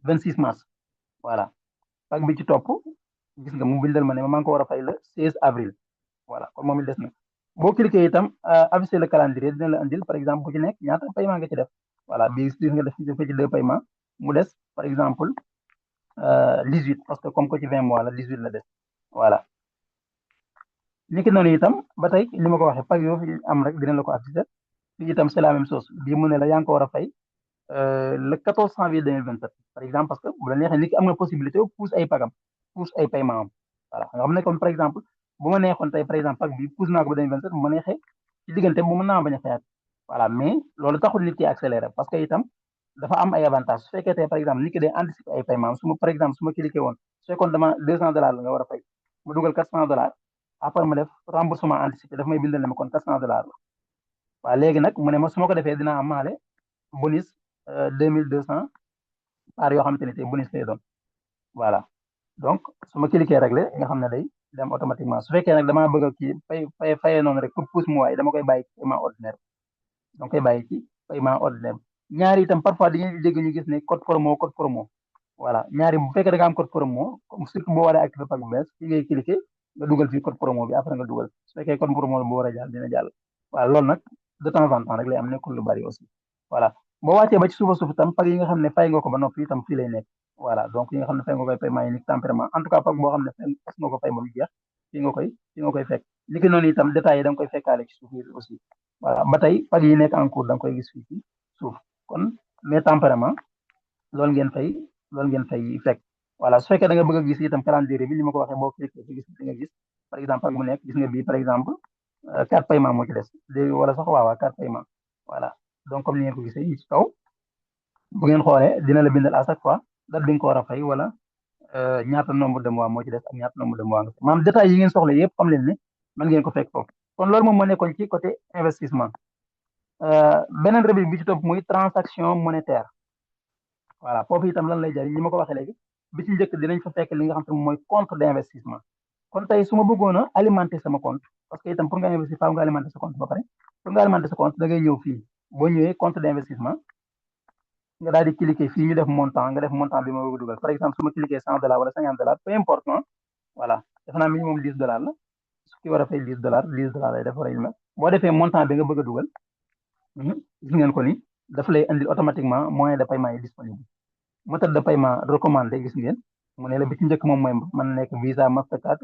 26 mars voilà pack bi ci topp gis nga mu bindal ma ne ma maa ngi ko war a fay le 16 avril voilà kon moom it des na boo cliquer itam afficher le calendrier dina la andil par exemple bu ci nekk ñaata paiement nga ci def voilà bii gis nga def ci deux paiements mu des par exemple 18 parce que comme que ci 20 mois la 18 la des voilà niki noonu itam ba tey li ma ko waxee pag yoo fi am rek dina la ko afficher fii itam c'est la même chose bii mu ne la yaa ngi ko war a fay le 14 janvier 2027 par exemple parce que bu la neexee nit ki am nga possibilité pousse ay pagam pousse ay paiement am voilà nga xam ne comme par exemple bu ma neexoon tey par exemple pag bi pousse naa ko ba 2027 bu ma neexee ci diggante bu mën naa bañ a fayaat voilà mais loolu taxul nit ki accéléré parce que itam dafa am ay avantages su fekkee tey par exemple nit ki day anticiper ay paiement su ma par exemple su ma cliqué woon su fekkoon dama $200 la nga war a fay ma dugal $400 après ma def remboursement anticipé daf may bindal ne ma kon $400 la waaw léegi nag mu ne ma su ma ko defee dinaa amaale bonus 2200 par yoo xamante ne tey bonus lay doon voilà donc su ma cliquer réglé nga xam ne day dem automatiquement su fekkee nag damaa bëgg a kii fayee noonu rek pour pousse mu waay dama koy bàyyi ci paiement ordinaire dama koy bàyyi ci paiement ordinaire ñaari itam parfois dañuy dégg ñu gis ne code promo voilà ñaari bu fekkee da nga am code promo comme surtout boo waree activé pack bu bees fi ngay cliquer nga dugal fii code promo bi après nga dugal su fekkee code promo bu war a jàll dina jàll voilà loolu nag de temps en temps rek lay am nekkul lu bari aussi voilà boo wàccee ba ci suufa suuf itam pack yi nga xam ne fay nga ko ba noppi itam fii lay nekk voilà donc yi nga xam ne fay nga koy paiement yi ni tempérament en tout cas pack boo xam ne fas nga ko fay ba mu jeex fii nga koy fekk li ki noonu itam détails yi da nga koy fekkaale ci suuf yi aussi voilà ba tey pack yi nekk en cours da nga koy gis fii ci suuf kon mais tempérament loolu ngeen fay fekk voilà su fekkee da nga bëgg a gis itam calendrier bi ni ma ko waxee boo cliquer ci gis di nga gis par exemple pack bu nekk gis nga bii par exemple 4 paiement moo ci des léegi wala sax waaw 4 paiement voilà donc comme ni ngeen ko gisee yi ci kaw bu ngeen xoolee dina la bindal à chaque fois date bi nga ko war a fay wala ñaata nombre de mois moo ci des ak ñaata nombre de mois nga maanaam détails yi ngeen soxla yëpp xam leen ne mën ngeen ko fekk foofu kon loolu moom moo nekkoon ci côté investissement beneen rubrique bi ci topp muy transaction monétaire voilà foofu itam lan lay jariñ ni ma ko waxee léegi bi ci njëkk dinañ fa fekk li nga xam te mooy compte d'investissement kon tey su ma bëggoon a alimenter sama compte parce que itam pour nga investir faaw nga alimenter sa compte ba pare pour nga alimenter sa compte da ngay ñëw fii boo ñëwee compte d'investissement nga daal di cliquer fii ñu def montant nga def montant bi ma bëgg a dugal par exemple su ma cliquer $100 wala $50 peu importe voilà defe naa minimum $10 la su ki war a fay $10 lay def war boo defee montant bi nga bëgg a dugal gis ngeen ko ni daf lay indil automatiquement moyen de paiement yi disponible méthode de paiement recommandé gis ngeen mu ne la bi ci njëkk moom mooy mën nekk Visa Mastercard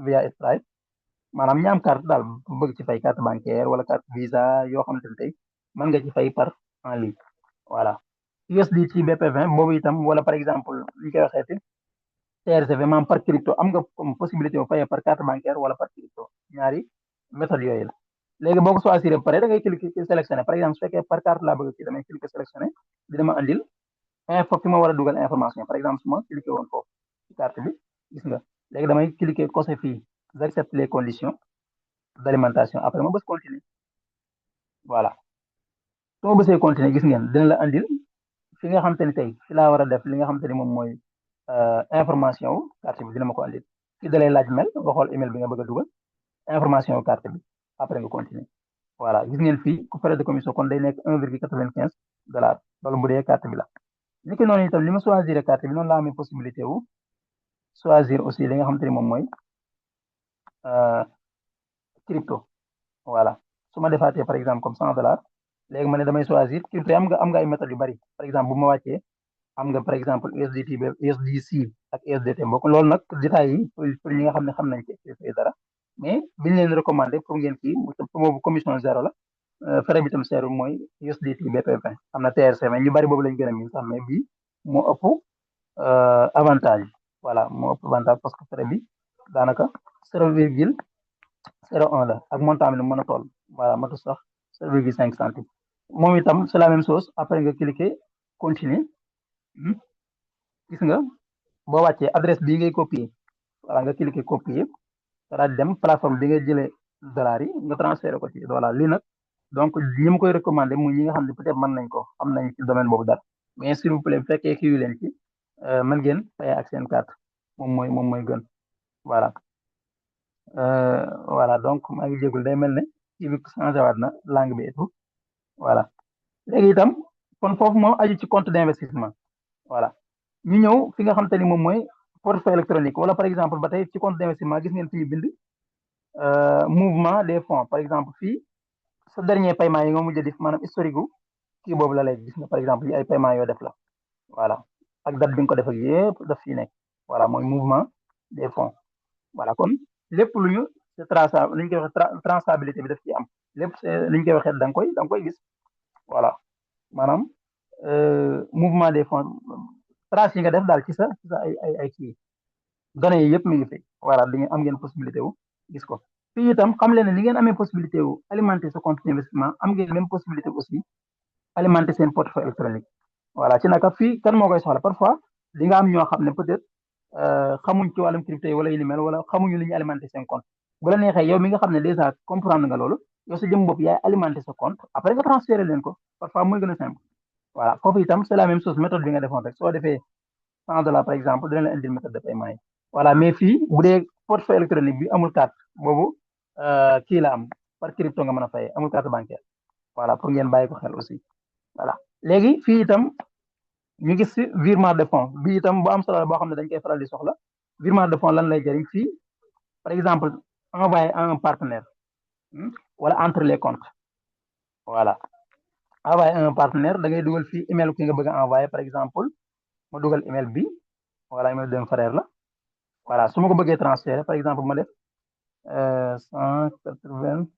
via Stripe maanaam ñi am carte daal bu bëgg ci fay carte bancaire wala carte Visa yoo xamante ne tey mën nga ci fay par en ligne voilà USDT BP20 boobu itam wala par exemple li koy waxeeti TRCV maanaam par crypto am nga comme possibilité bu fayee par carte bancaire wala par crypto ñaari méthode yooyu la léegi boo ko choisir ba pare da ngay cliquer sélectionné par exemple su fekkee par carte laa bëgg ci damay cliquer sélectionné dina ma andil info fi ma war a dugal information par exemple su ma cliquer woon foofu ci carte bi gis nga léegi damay cliquer coché fii j'accepte les conditions d'alimentation après ma bës continuer voilà su ma bësee continuer gis ngeen dina la andil fi nga xam te ni tey fi laa war a def li nga xam te ni moom mooy information wu carte bi dina ma ko andil fii da lay laaj mail nga xool email bi nga bëgg a dugal information wu carte bi après nga continuer voilà gis ngeen fii ku frais de commission kon day nekk $1,95 loolu bu dee carte bi la ni ki noonu itam li ma choisir carte bi noonu laa amee possibilité wu choisir aussi li nga xamante ni moom mooy crypto voilà su ma defaatee par exemple comme $100 léegi ma ne damay choisir crypto yi am nga ay méthodes yu bari par exemple bu ma wàccee am nga par exemple USDT USDC ak USDT mbokk loolu nag détails yi pour ñi nga xam ne xam nañ ci dara mais biñ leen recommandé pour ngeen kii boobu commission zéro la frais bi tam seeru mooy USDT BP20 am na TRC20 ñu bari boobu lañ gën a miin sax mais bii moo ëpp avantage voilà moo ëpp avantage parce que frais bi daanaka 0,01 la ak montant bi nu mën a toll voilà matu sax 0,5 centimes moom itam c'est la même chose après nga cliquer continuer gis nga boo wàccee adresse bii ngay copier voilà nga cliquer copier daal di dem plateforme bi nga jëlee dollars yi nga transféré ko ci voilà lii nag donc ñi ma koy recommandé muy ñi nga xam ne peut-être mën nañ ko xam nañ ci domaine boobu dara mais s'il vous plaît bu fekkee kii leen ci mën ngeen fay ak seen carte moom mooy gën voilà voilà donc maa ngi jégul day mel ne kii bi changé waat na langue bi et tout voilà léegi itam kon foofu moom aju ci compte d'investissement voilà ñu ñëw fi nga xam te ni moom mooy portefeuille électronique wala par exemple ba tey ci compte d'investissement gis ngeen fi ñu bind mouvement des fonds par exemple fii sa dernier paiement yi nga mujj a def maanaam historique gu kii boobu la lay gis nga par exemple yi ay paiement yoo def la voilà ak date bi nga ko def ak yëpp daf fii nekk voilà mooy mouvement des fonds voilà kon lépp lu ñu c'est traçable li ñu koy waxee traçabilité bi daf ci am lépp li ñu koy waxee da nga koy gis voilà maanaam mouvement des fonds trace yi nga def daal ci sa ay kii données yi yëpp mi ngi fi voilà di ngeen am ngeen possibilité wu gis ko fii itam xam leen ne li ngeen amee possibilité wu alimenter sa compte d'investissement am ngeen même possibilité aussi alimenter seen portefeuille électronique voilà ci naka fii kan moo koy soxla parfois di nga am ñoo xam ne peut-être xamuñ ci wàllum crypto yi wala yu ni mel wala xamuñu li ñu alimenter seen compte bu la neexee yow mi nga xam ne déjà comprendre nga loolu yow sa jëm bopp yaay alimenter sa compte après nga transférer leen ko parfois mooy gën a simple voilà foofu itam c'est la même chose méthode bi nga defoon rek soo defee $100 par exemple dina la indil méthode de paiement yi voilà mais fii bu dee portefeuille électronique bi amul carte boobu kii la am par crypto nga mën a fayee amul carte bancaire voilà pour ngeen bàyyi ko xel aussi voilà léegi fii itam ñu gis ci virement de fonds bi itam bu am solo la boo xam ne dañ koy faral di soxla virement de fonds lan lay jëriñ fii par exemple envoyer à un partenaire wala entre les comptes voilà envoyer à un partenaire da ngay dugal fii email ki nga bëgg a envoyer par exemple ma dugal email bi voilà email d'un frère la voilà su ma ko bëggee transférer par exemple ma def 190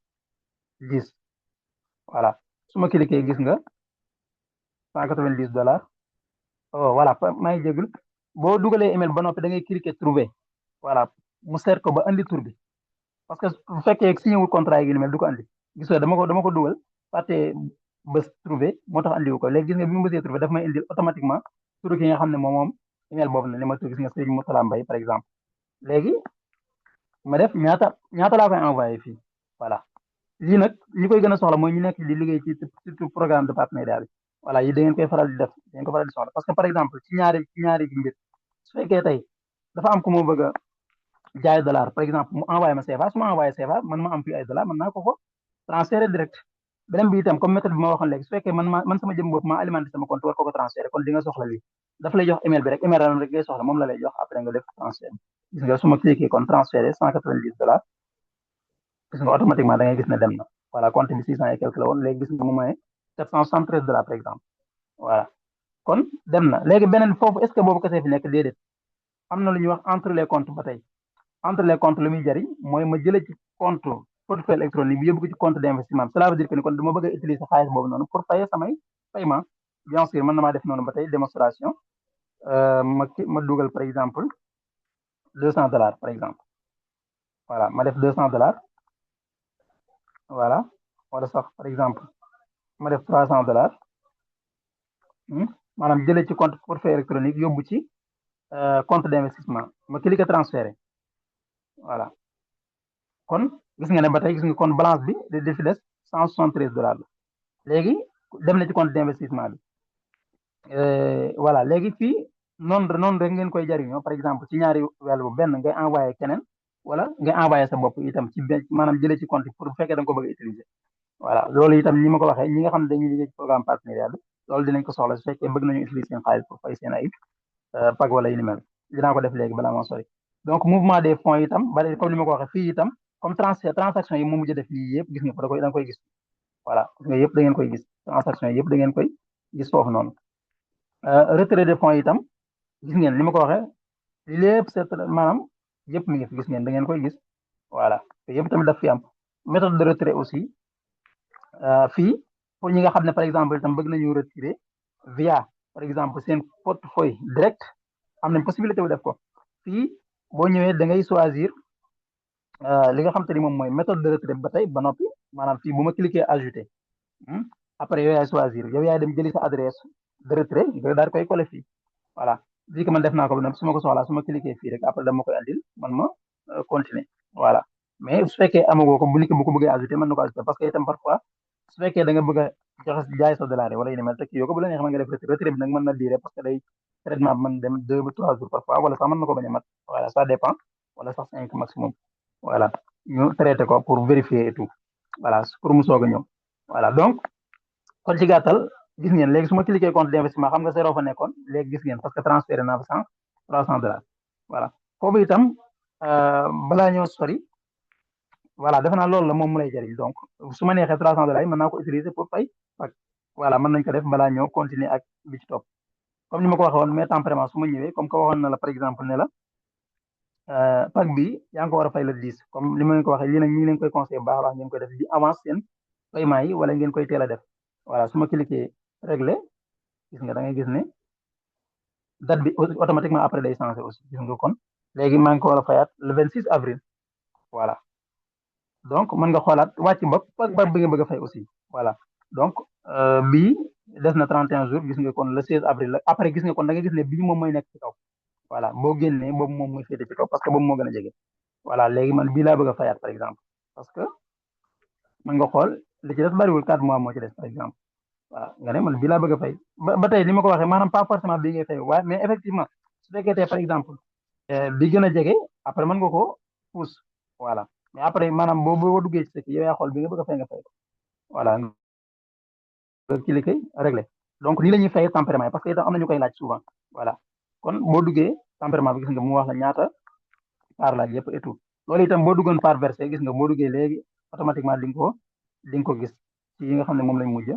voilà su ma cliquer gis nga $190 oh voilà maa ngi jégul boo dugalee email ba noppi da ngay cliquer trouver voilà mu seet ko ba andi tur bi parce que bu fekkee signé wul contrat yi ni mel du ko andi gis nga dama ko dugal fàtte bés trouver moo tax andiwu ko léegi gis nga bi mu bësee trouver daf may indil automatiquement turu ki nga xam ne moom email boobu na ni ma tur gis nga Serigne Moutala Mbaye par exemple léegi ma def ñaata laa koy envoyé fii voilà lii nag ñi koy gën a soxla mooy ñu nekk di liggéey ci surtout programme de partenariat bi voilà yi da ngeen koy faral di def da ngeen ko faral di soxla parce que par exemple ci ñaari mbir su fekkee tey dafa am ku ma bëgg a jaay dollar par exemple mu envoyé ma CFA su ma envoyé CFA man ma am fii ay dollar man naa ko transféré direct beneen bi itam comme méthode bi ma waxoon léegi su fekkee man sama jëm bopp ma alimenté sama compte war ko transféré kon di nga soxla lii daf lay jox email bi rek email rek ngay soxla moom la lay jox après nga def transfert gis nga su ma cliqué kon transféré $190 gis nga automatiquement da ngay gis ne dem na voilà compte bi 600 et quelque la woon léegi gis nga mu maye $773 par exemple voilà kon dem na léegi beneen foofu est ce que boobu kese fi nekk déedéet am na lu ñuy wax entre les comptes ba tey entre les comptes lu muy jariñ mooy ma jëlee ci compte portefeuille électronique bi yóbbu ko ci compte d'investissement cela veut dire que ni kon dama bëgg a utiliser xaalis boobu noonu pour payer samay paiement bien sûr mën na maa def noonu ba tey démonstration ma dugal par exemple $200 par exemple voilà ma def $200 voilà wala sax par exemple ma def $300 maanaam jëlee ci compte portefeuille électronique yóbbu ci compte d'investissement ma cliquer transférer voilà kon gis nga ne ba tey gis nga kon balance bi di fi des $173 la léegi dem na ci compte d'investissement bi voilà léegi fii noonu rek ngeen koy jariñoo par exemple ci ñaari wàll bu benn ngay envoyé keneen wala nga envoyé sa bopp itam ci maanaam jëlee ci compte pour bu fekkee da nga ko bëgg a utiliser voilà loolu itam ni ma ko waxee ñi nga xam ne dañuy liggéey ci programme partenariat bi loolu dinañ ko soxla su fekkee bëgg nañu utiliser seen xaalis pour fay seen ay pag wala yu ni mel dinaa ko def léegi balaa moo sori donc mouvement des fonds itam bari comme ni ma ko waxee fii itam comme transaction yi mu mujj def lii yëpp gis nga ko da nga koy gis voilà gis nga yëpp da ngeen koy gis transaction yi yëpp da ngeen koy gis foofu noonu retrait de fonds itam gis ngeen ni ma ko waxee lépp c'est maanaam yëpp mi ngi fi gis ngeen da ngeen koy gis voilà te yëpp tamit daf fi am méthode de retrait aussi fii pour ñi nga xam ne par exemple itam bëgg nañu retirer via par exemple seen portefeuille direct am nañ possibilité bu def ko fii boo ñëwee da ngay choisir li nga xam te ni moom mooy méthode de retrait ba tey ba noppi maanaam fii bu ma cliquer ajouter après yow yaay choisir yow yaay dem jëli sa adresse de retrait nga daal koy coller fii voilà vu que man def naa ko ba noppi su ma ko soxlaa su ma cliquer fii rek après dama koy andil man ma continuer voilà mais su fekkee amagoo ko bu ko bëggee ajouter mën na ko ajouter parce que itam parfois su fekkee da nga bëgg a joxe jaay sa dollar wala yu ni mel te kii yoo ko bu la neex ma nga def retrait bi nag mën na diire parce que day traitement bi mën dem 2 ba 3 jours parfois wala sax mën na ko bañ a mat voilà ça dépend wala sax 5 maximum voilà ñu traité ko pour vérifier et tout voilà pour mu soog a ñëw voilà donc kon ci gàttal gis ngeen léegi su ma cliquer compte d'investissement xam nga zéro fa nekkoon léegi gis ngeen parce que transféré naa fa $300 voilà foofu itam balaa ñoo sori voilà defe naa loolu la moom mu lay jëriñ donc su ma neexee $300 yi mën naa ko utiliser pour fay pack voilà mën nañ ko def balaa ñoo continuer ak bi ci topp comme ni ma ko waxee woon mais tempérament su ma ñëwee comme que waxoon na la par exemple ne la pack bi yaa ngi ko war a fay le 10 comme li ma leen ko waxee lii nag ñu ngi leen koy conseillé baax a baax ngeen koy def di avance seen paiement yi wala ngeen koy teel a def voilà su ma cliquer régler gis nga da ngay gis ne date bi automatiquement après day changé aussi gis nga kon léegi maa ngi ko war a fayaat le 26 avril voilà donc mën nga xoolaat wàcc bopp pack bi nga bëgg a fay aussi voilà donc bii des na 31 jours gis nga kon le 16 avril la après gis nga kon da nga gis ne bii moom mooy nekk ci kaw voilà boo génnee boobu moom mooy féete ci kaw parce que boobu moo gën a jege voilà léegi man bii laa bëgg a fayaat par exemple parce que mën nga xool li ci des bariwul 4 mois moo ci des par exemple voilà nga ne man bii laa bëgg a fay ba tey li ma ko waxee maanaam pas forcément bii ngay fay waaye mais effectivement su fekkee tey par exemple bi gën a jege après mën nga ko pousse voilà mais après maanaam boo duggee ci sa kii yow yaa xool bi nga bëgg a fay nga fay ko voilà nga cliquer réglé donc nii la ñuy fayee tempérament yi parce que itam am na ñu koy laaj souvent voilà kon boo duggee tempérament bi gis nga mu wax la ñaata par laaj yëpp et tout loolu itam boo duggoon par versé gis nga boo duggee léegi automatiquement di nga ko gis ci yi nga xam ne moom lañ mujj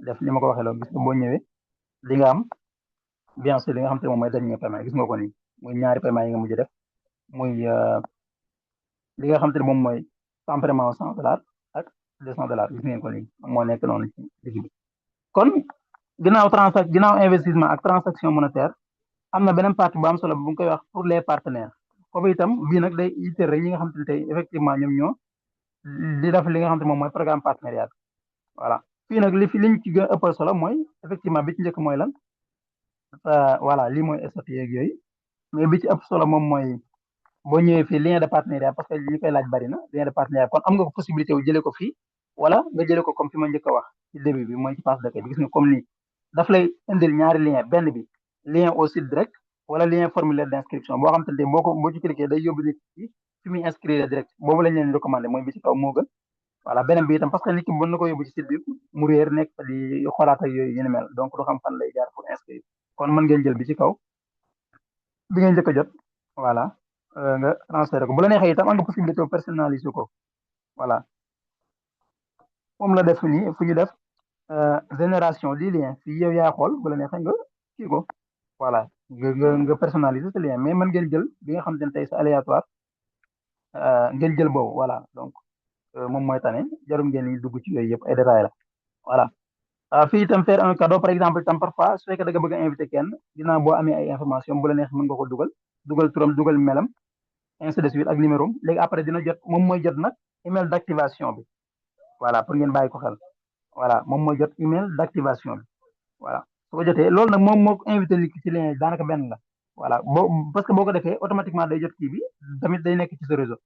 def ni ma ko waxee loolu gis nga boo ñëwee li nga am bien sûr li nga xam te ne moom mooy dernier paiement gis nga ko nii muy ñaari paiement yi nga mujj def muy li nga xam te ne moom mooy tempérament $100 ak $200 gis ngeen ko nii moo nekk noonu ci digg bi kon ginnaaw investissement ak transaction monétaire am na beneen partie bu am solo bu nga koy wax pour les partenaires foofu itam bii nag day yitteel rek ñi nga xam te ne tey effectivement ñoom ñoo di def li nga xam te moom mooy programme partenariat voilà fii nag liñ ci gën a ëppal solo mooy effectivement bi ci njëkk mooy lan voilà lii mooy statut yeeg yooyu mais bi ci ëpp solo moom mooy boo ñëwee fii lien de partenariat parce que li koy laaj bari na lien de partenariat kon am nga ko possibilité wu jëlee ko fii wala nga jëlee ko comme fi ma njëkk a wax ci début bi mooy ci passe d'accueil bi gis nga comme nii daf lay indil ñaari lien benn bi lien au site direct wala lien formulaire d'inscription boo xam te ne boo ci cliquer day yóbbu nit ki fi muy inscrire direct boobu lañ leen recommandé mooy bi ci kaw moo gën voilà beneen bi itam parce que nit ki mën na ko yóbbu ci site bi mu réer nekk fa di xoolaat ak yooyu yu ni mel donc du xam fan lay jaar pour inscrire kon mën ngeen jël bi ci kaw bi ngeen njëkk a jot voilà nga transféré ko bu la neexee itam am nga possibilité personnaliser ko voilà moom la def nii fu ñu def génération di lien fii yow yaa xool bu la neexee nga kii ko voilà nga personnaliser ce lien mais mën ngeen jël bi nga xam te ne tey c'est aléatoire ngeen jël boobu voilà donc moom mooy tane jarul ngeen di dugg ci yooyu yëpp ay détails la voilà fii itam faire un cadeau par exemple itam parfois su fekkee da nga bëgg a invité kenn dinaa boo amee ay information bu la neex mën nga ko dugal turam dugal melam ainsi de suite ak numéro léegi après dina jot moom mooy jot nag email d'activation bi voilà pour ngeen bàyyi ko xel voilà moom mooy jot email d'activation bi voilà su ko jotee loolu nag moom moo ko invité nit ki ci lien yi daanaka benn la voilà parce que boo ko defee automatiquement day jot kii bi tamit day nekk ci sa réseau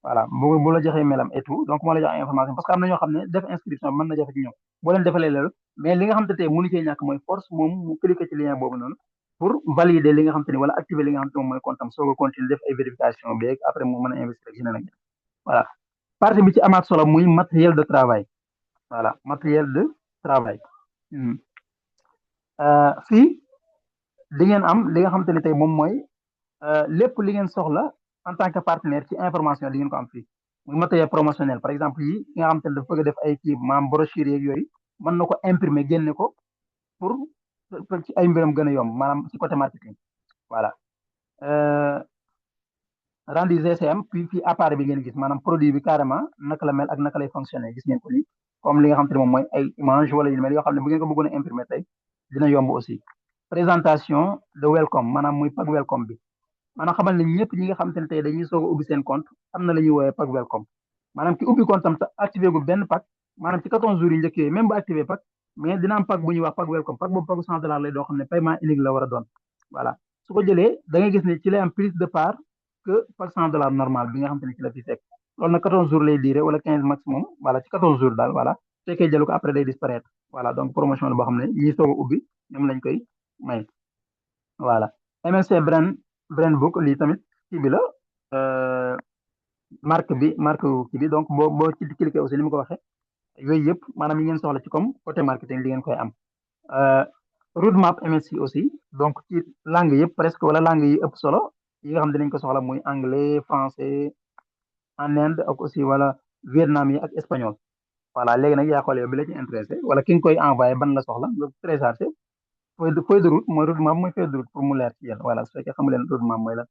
voilà bu la joxee mailam et tout donc moo la jox information parce que am na ñoo xam ne def inscription mën na jafe ci ñoom boo leen defalee loolu mais li nga xam te tey mënu cee ñàkk mooy force moom mu cliquer ci lien boobu noonu pour valider li nga xam te ni wala activer li nga xam te moom mooy compte am soog a continuer def ay vérification bi après mu mën a investir ak yeneen ak voilà partie bi ci amaat solo muy matériel de travail voilà matériel de travail fii di ngeen am li nga xam te ni tey moom mooy lépp li ngeen soxla en tant que partenaire ci information di ngeen ko am fii muy matériel promotionnel par exemple yi ki nga xam te ne dafa bëgg a def ay kii maam brochure yeeg yooyu mën na ko imprimer génne ko pour ci ay mbiram gën a yomb maanaam ci côté marketing voilà rendu GCM puis fii appareil bi ngeen gis maanaam produit bi carrément naka la mel ak naka lay fonctionner gis ngeen ko nii comme li nga xam te ne moom mooy ay image wala yu mel yoo xam ne bu ngeen ko bëggoon a imprimer tey dina yomb aussi présentation de welcome maanaam muy pack welcome bi maanaam xamal ne ñëpp ñi nga xam te ne tey dañuy soog a ubbi seen compte am na la ñuy woowee pack welcome maanaam ki ubbi compte am te activé gu benn pack maanaam ci 14 jours yi njëkk yooyu même bu activé pack mais dina am pack bu ñuy wax pack welcome pack boobu packu $100 lay doo xam ne paiement unique la war a doon voilà su ko jëlee da ngay gis ne ci lay am plus de part que pack $100 normal bi nga xam te ne ci la fi fekk loolu nag 14 jours lay duré wala 15 maximum voilà ci 14 jours daal voilà su fekkee jëlu ko après day disparaître voilà donc promotion la boo xam ne ñi soog a ubbi ñoom lañ koy may voilà MLC brand book lii tamit kii bi la marque kii bi donc boo ci cliquer aussi ni ma ko waxee yooyu yëpp maanaam yi ngeen soxla ci comme côté marketing li ngeen koy am roadmap MSC aussi donc ci langue yëpp presque wala langue yi ëpp solo yi nga xam dinañ ko soxla muy anglais français en Inde ak aussi wala Vietnam yi ak espagnol. Voilà léegi nag yaa xool yow bi la ci intéressé wala ki nga koy envoyé ban la soxla nga téléchargé feuille de route mooy route map mooy feuille de route pour mu leer ci yéen voilà su fekkee xamu leen route map mooy la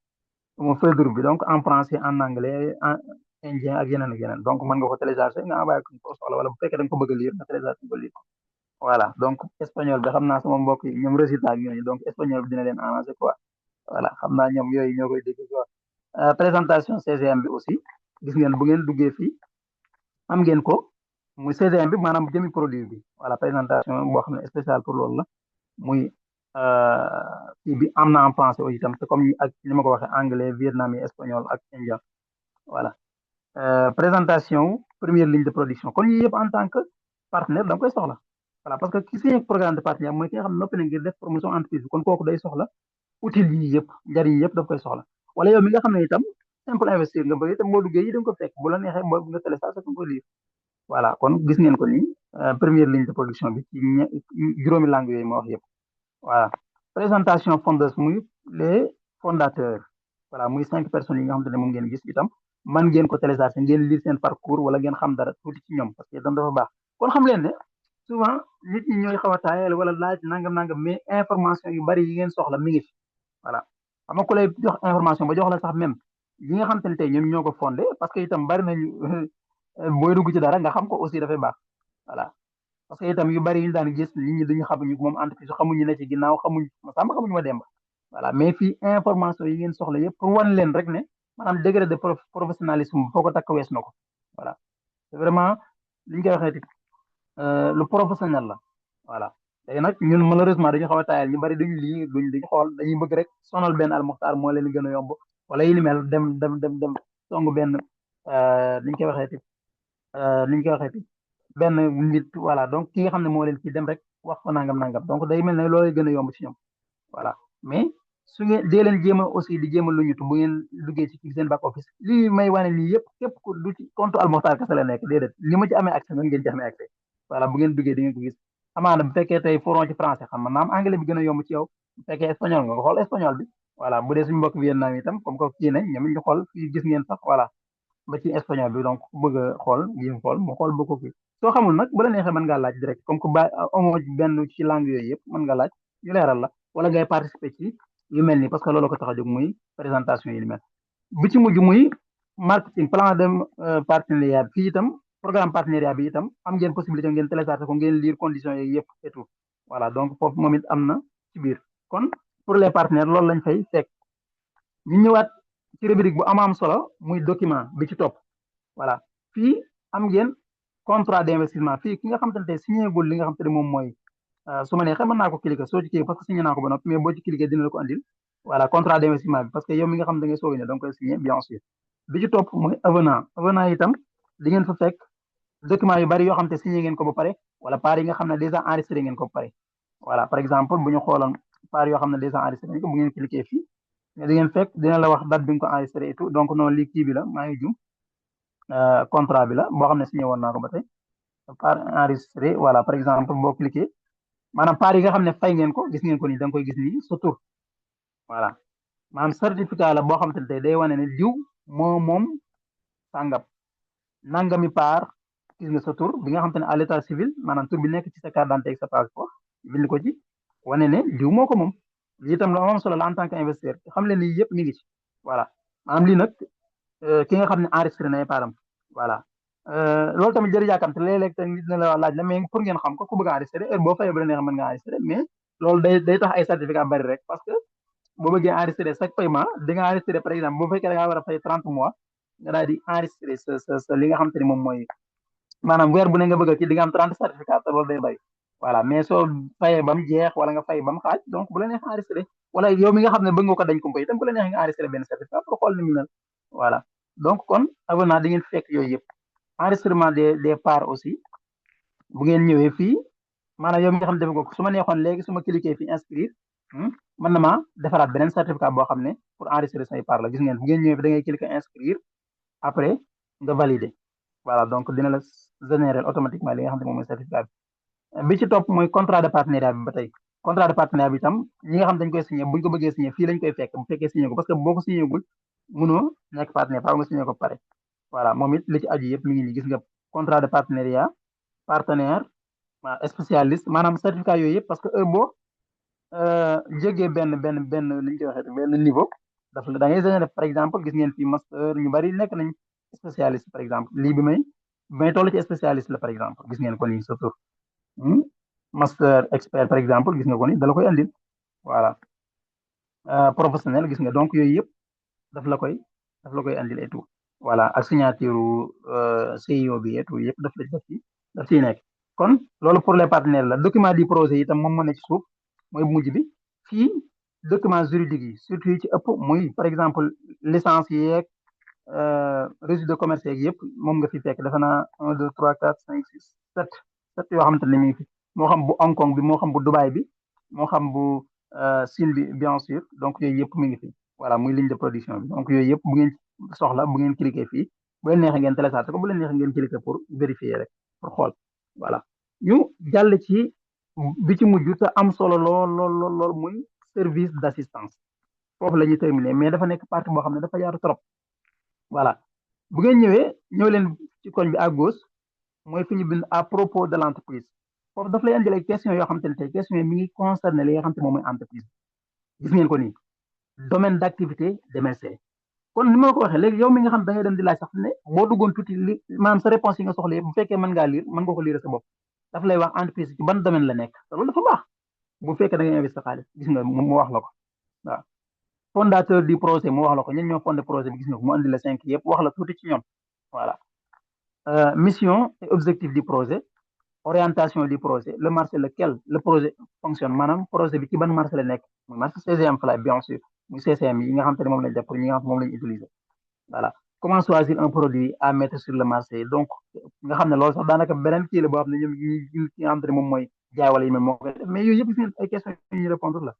mooy feuille de route bi donc en français en anglais en indien ak yeneen ak yeneen donc mën nga ko téléchargé nga envoyé ko ko soxla wala bu fekkee da nga ko bëgg a lire nga téléchargé ko lire voilà donc espagnol bi xam naa sama mbokk yi ñoom résultat ak ñooñu donc espagnol bi dina leen arrangé quoi voilà xam naa ñoom yooyu ñoo koy dégg quoi présentation CGM bi aussi gis ngeen bu ngeen duggee fii am ngeen ko muy CGM bi maanaam jëmi produit bi voilà présentation boo xam ne spécial pour loolu la muy kii bi am na en français aussi itam te comme ak ni ma ko waxee anglais vietnamien espagnol ak indien voilà présentation première ligne de production kon yii yëpp en tant que partenaire da nga koy soxla voilà parce que ki signé programme de partenaire mooy ki nga xam ne noppi na ngir def promotion entreprise bi kon kooku day soxla utile yi yëpp njariñ yi yëpp daf koy soxla wala yow mi nga xam ne itam simple investir nga bëgg itam boo duggee yi da nga ko fekk bu la neexee boo nga télécharge ko lire voilà kon gis ngeen ko nii première ligne de production bi ci juróomi langue yooyu ma wax yëpp voilà présentation fondeuse muy les fondateurs voilà muy 5 personnes yi nga xamante ne moom ngeen gis itam man ngeen ko télécharger ngeen lire seen parcours wala ngeen xam dara tuuti ci ñoom parce que itam dafa baax kon xam leen ne souvent nit ñi ñooy xaw a taayal wala laaj nangam mais information yu bari yi ngeen soxla mi ngi fi voilà xam nga ku lay jox information ba jox la sax même yi nga xamante ne tey ñoom ñoo ko fondé parce que itam bari nañu booy dugg ci dara nga xam ko aussi dafay baax voilà parce que itam yu bari yu ñu daan gis nit ñi duñu xamuñu moom entreprise xamuñu ne ci ginnaaw xamuñu ma sàmm xamuñu ma demba voilà mais fii information yi ngeen soxla yëpp pour wan leen rek ne maanaam degré de professionnalisme foo ko takk wees na ko voilà c'est vraiment li ñu koy waxee lu professionnel la voilà léegi nag ñun malheureusement dañu xaw a taayal ñu bari duñ lii duñ xool dañuy bëgg rek sonal benn almuxtaar moo leen gën a yomb wala yi ni mel dem song benn li ñu koy waxee li ñu koy waxee benn nit voilà donc ki nga xam ne moo leen ci dem rek wax ko nangam donc day mel ne loolu gën a yomb ci ñoom voilà mais su ngeen dee leen jéem a aussi di jéem a lu ñutu bu ngeen duggee ci seen back office lii may wane nii yëpp képp ku du ci compte almoxtar kese la nekk déedéet li ma ci amee accès noonu ngeen ci amee accès voilà bu ngeen duggee di ngeen ko gis amaana bu fekkee tey foron ci français xam nga naam anglais bi gën a yomb ci yow bu fekkee espagnol nga xool espagnol bi voilà bu dee suñu mbokk Vietnam itam comme que kii nañ ñoom ñu xool fii gis ngeen sax voilà ba ci espagnol bi donc ku bëgg a xool yéen xool mu xool ba ko fi soo xamul nag bu la neexee mën ngaa laaj direct comme que ba amoo benn ci langue yooyu yëpp mën nga laaj ñu leeral la wala ngay participer ci yu mel nii parce que loolu ko tax a jóg muy présentation yi ni mel bi ci mujj muy marketing plan de partenariat bi fii itam programme partenariat bi itam am ngeen possibilité ngeen télécharger ko ngeen lire conditions yooyu yëpp et tout voilà donc foofu moom it am na ci biir kon pour les partenaires loolu lañ fay fekk ñu ñëwaat ci rubrique bu am solo muy document bi ci topp voilà fii am ngeen contrat d'investissement fii ki nga xamante ne tey signé gul li nga xamante ne moom mooy su ma neexee mën naa ko cliquer soo ci cliquer parce que signé naa ko ba noppi mais boo ci cliquer dina la ko andil voilà contrat d'investissement bi parce que yow mi nga xam da ngay soog a ñëw da nga koy signé bien sûr bi ci topp mooy avenant itam di ngeen fa fekk document yu bari yoo xam te signé ngeen ko ba pare wala part yi nga xam ne déjà enregistré ngeen ko ba pare voilà par exemple bu ñu xooloon part yoo xam ne déjà enregistré ngeen ko bu ngeen cliquer fii di ngeen fekk dina la wax date bi nga ko enregistré et tout donc noonu lii kii bi la maa ngi jum contrat bi la boo xam ne signé woon naa ko ba tey part enregistré voilà par exemple boo cliquer maanaam part yi nga xam ne fay ngeen ko gis ngeen ko nii da nga koy gis nii sa tur voilà maanaam certificat la boo xam te ne tey day wane ne diw moom sàngam nangami part gis nga sa tur bi nga xam te ne à l'état civil maanaam tur bi nekk ci sa carte d'identité ak sa passeport bind ko ci wane ne diw moo ko moom lii itam lu am solo la en tant que investisseur xam leen ni yëpp mi ngi ci voilà maanaam lii nag ki nga xam ne enregistré na ay param voilà loolu tamit jërë jàkkamte léeg-léeg te nit na la laaj la mais pour ngeen xam ko ku bëgg a enregistré heure boo fayee bu la neex mën nga enregistré mais loolu day tax ay certificat bari rek parce que boo bëggee enregistré chaque paiement di nga enregistré par exemple boo fekkee da ngaa war a fay 30 mois nga daal di enregistré sa li nga xam te ne moom mooy maanaam weer bu ne nga bëgg a kii di nga am 30 certificat te loolu day bari voilà mais soo fayee ba mu jeex wala nga fay ba mu xaaj donc bu la neex enregistré wala yow mi nga xam ne bëgg nga ko dañ kumpa itam bu la neex nga enregistré benn certificat pour xool ni mu mel voilà donc kon avenant di ngeen fekk yooyu yëpp enregistrement des parts aussi bu ngeen ñëwee fii maanaam yow mi nga xam ne def nga ko su ma neexoon léegi su ma cliquer fii inscrire mën na maa defaraat beneen certificat boo xam ne pour enregistrer say parts la gis ngeen bu ngeen ñëwee fi da ngay cliquer inscrire après nga valider voilà donc dina la générer automatiquement li nga xam ne moom mooy certificat bi ci topp mooy contrat de partenariat bi ba tey contrat de partenaire bi tam ñi nga xam dañ koy signé buñ ko bëggee signé fii lañ koy fekk bu fekkee signé ko parce que boo ko signé gul mënoo nekk partenaire faaw nga signé ko pare voilà moom it li ci aju yëpp mi ngi nii gis nga contrat de partenariat partenaire spécialiste maanaam certificat yooyu yëpp parce que heure boo jégee benn li ñu koy waxee benn niveau daf la da ngay générer par exemple gis ngeen fii master ñu bari nekk nañ spécialiste par exemple lii bi may toll ci spécialiste la par exemple gis ngeen ko nii surtout master expert par exemple gis nga ko ni dala koy andil voilà professionnel gis nga donc yooyu yëpp daf la koy daf la koy andil et tout voilà ak signature CIO bi et tout yëpp daf ciy nekk kon loolu pour les partenaires la document du projet itam moom moo ne ci suuf mooy bu mujj bi fii document juridique yi surtout yi ci ëpp muy par exemple licence yeeg registre de commerce yeeg yëpp moom nga fi fekk defe naa 1 2 3 4 5 6 7 7 yoo xamante ne mi ngi fi moo xam bu Hong Kong bi moo xam bu Dubaï bi moo xam bu Chine bi bien sûr donc yooyu yëpp mi ngi fi voilà muy ligne de production bi donc yooyu yëpp bu ngeen soxla bu ngeen cliquer fii bu leen neexee ngeen télécharger ko bu leen neexee ngeen cliquer pour vérifier rek pour xool voilà ñu jàll ci bi ci mujj te am solo lool muy service d'assistance foofu la ñuy terminer mais dafa nekk partie boo xam ne dafa yaatu trop voilà bu ngeen ñëw leen ci koñ bi à gauche mooy fi ñu bind à propos de l'entreprise foofu daf lay andil ay question yoo xamante ne tey question yi mi ngi concerné li nga xamante moom mooy entreprise gis ngeen ko nii domaine d'activité d'MLC kon ni ma ko waxee léegi yow mi nga xam da ngay dem di laaj sax ne boo duggoon tuuti li maanaam sa réponse yi nga soxla yëpp bu fekkee mën ngaa lire mën nga ko lire sa bopp daf lay wax entreprise ci ban domaine la nekk te loolu dafa baax bu fekkee da ngay investir xaalis gis nga mu wax la ko waaw fondateur du projet mu wax la ko ñen ñoo fondé projet bi gis nga ko mu andi la 5 yëpp wax la tuuti ci ñoom voilà mission et objectif du projet orientation du projet le marché lequel le projet fonctionne maanaam projet bi ci ban marché la nekk muy marché CCM fly bien sûr muy CCM yi nga xam te ne moom lañ def pour ñi nga xam te moom lañ utiliser voilà comment choisir un produit à mettre sur le marché donc nga xam ne loolu sax daanaka beneen kii la boo xam ne ñoom ki nga xam te ne moom mooy jaay wala yi mel moo koy def mais yooyu yëpp gis ngeen ay questions yu ñuy répondre la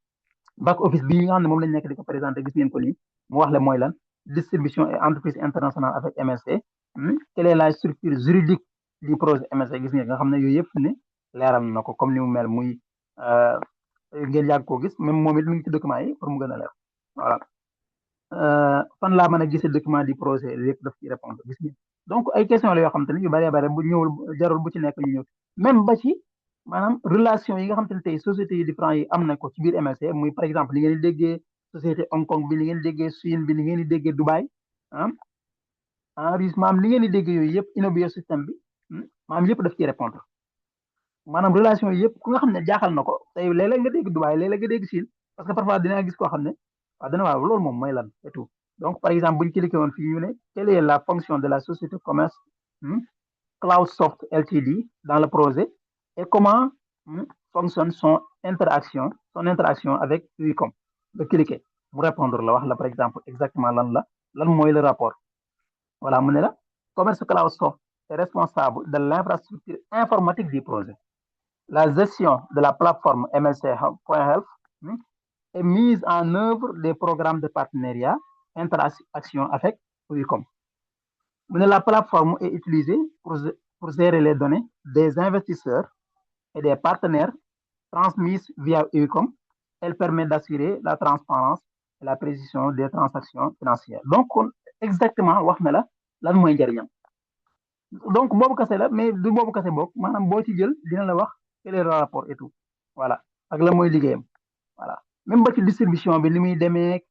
back office bii nga xam ne moom lañ nekk di ko présenté gis ngeen ko nii mu wax le mooy lan distribution et entreprise internationale avec MSC quelle est la structure juridique du projet MSC gis ngeen nga xam ne yooyu yëpp ne leeral na ko comme ni mu mel muy ngeen yàgg koo gis même moom it mi ngi ci document yi pour mu gën a leer voilà fan laa mën a gisee document du projet yëpp daf ci répondre gis ngeen donc ay question la yoo xam te ne yu bëree bëri bu ñëwul jarul bu ci nekk ñu ñëw même ba ci maanaam relation yi nga xam te ne tey sociétés yi différents yi am na ko ci biir MLC muy par exemple li ngeen di déggee société Hong Kong bi li ngeen di déggee Chine bi li ngeen di déggee Dubaï Russie maanaam li ngeen di déggee yooyu yëpp Inobio système bi maanaam yëpp daf ci répondre maanaam relation yi yëpp ku nga xam ne jaaxal na ko tey léeg-léeg nga dégg Dubaï léeg-léeg nga dégg Chine parce que parfois dina gis koo xam ne waaw dana waaw loolu moom mooy lan et tout donc par exemple bu ñu cliqué woon fii ñu ne quelle est la fonction de la société commerce Cloudsoft Ltd dans le projet et comment fonctionne son interaction avec Unicom nga cliqué mu répondre la wax la par exemple exactement lan mooy le rapport voilà mu ne la commerce Cloudsoft est responsable de l'infrastructure informatique du projet la gestion de la plateforme MLC.health et mise en œuvre des programmes de partenariat interaction avec Unicom. La plateforme est utilisée pour gérer les données des investisseurs et des partenaires transmises via Unicom. Elle permet d'assurer la transparence et la précision des transactions financières. Donc, exactement, wax na la lan mooy njëriñam. Donc, boobu kase la mais du boobu kase bokk maanaam boo ci jël dina la wax quel est le rapport et tout voilà ak la mooy liggéeyam voilà même ba ci distribution bi li muy demee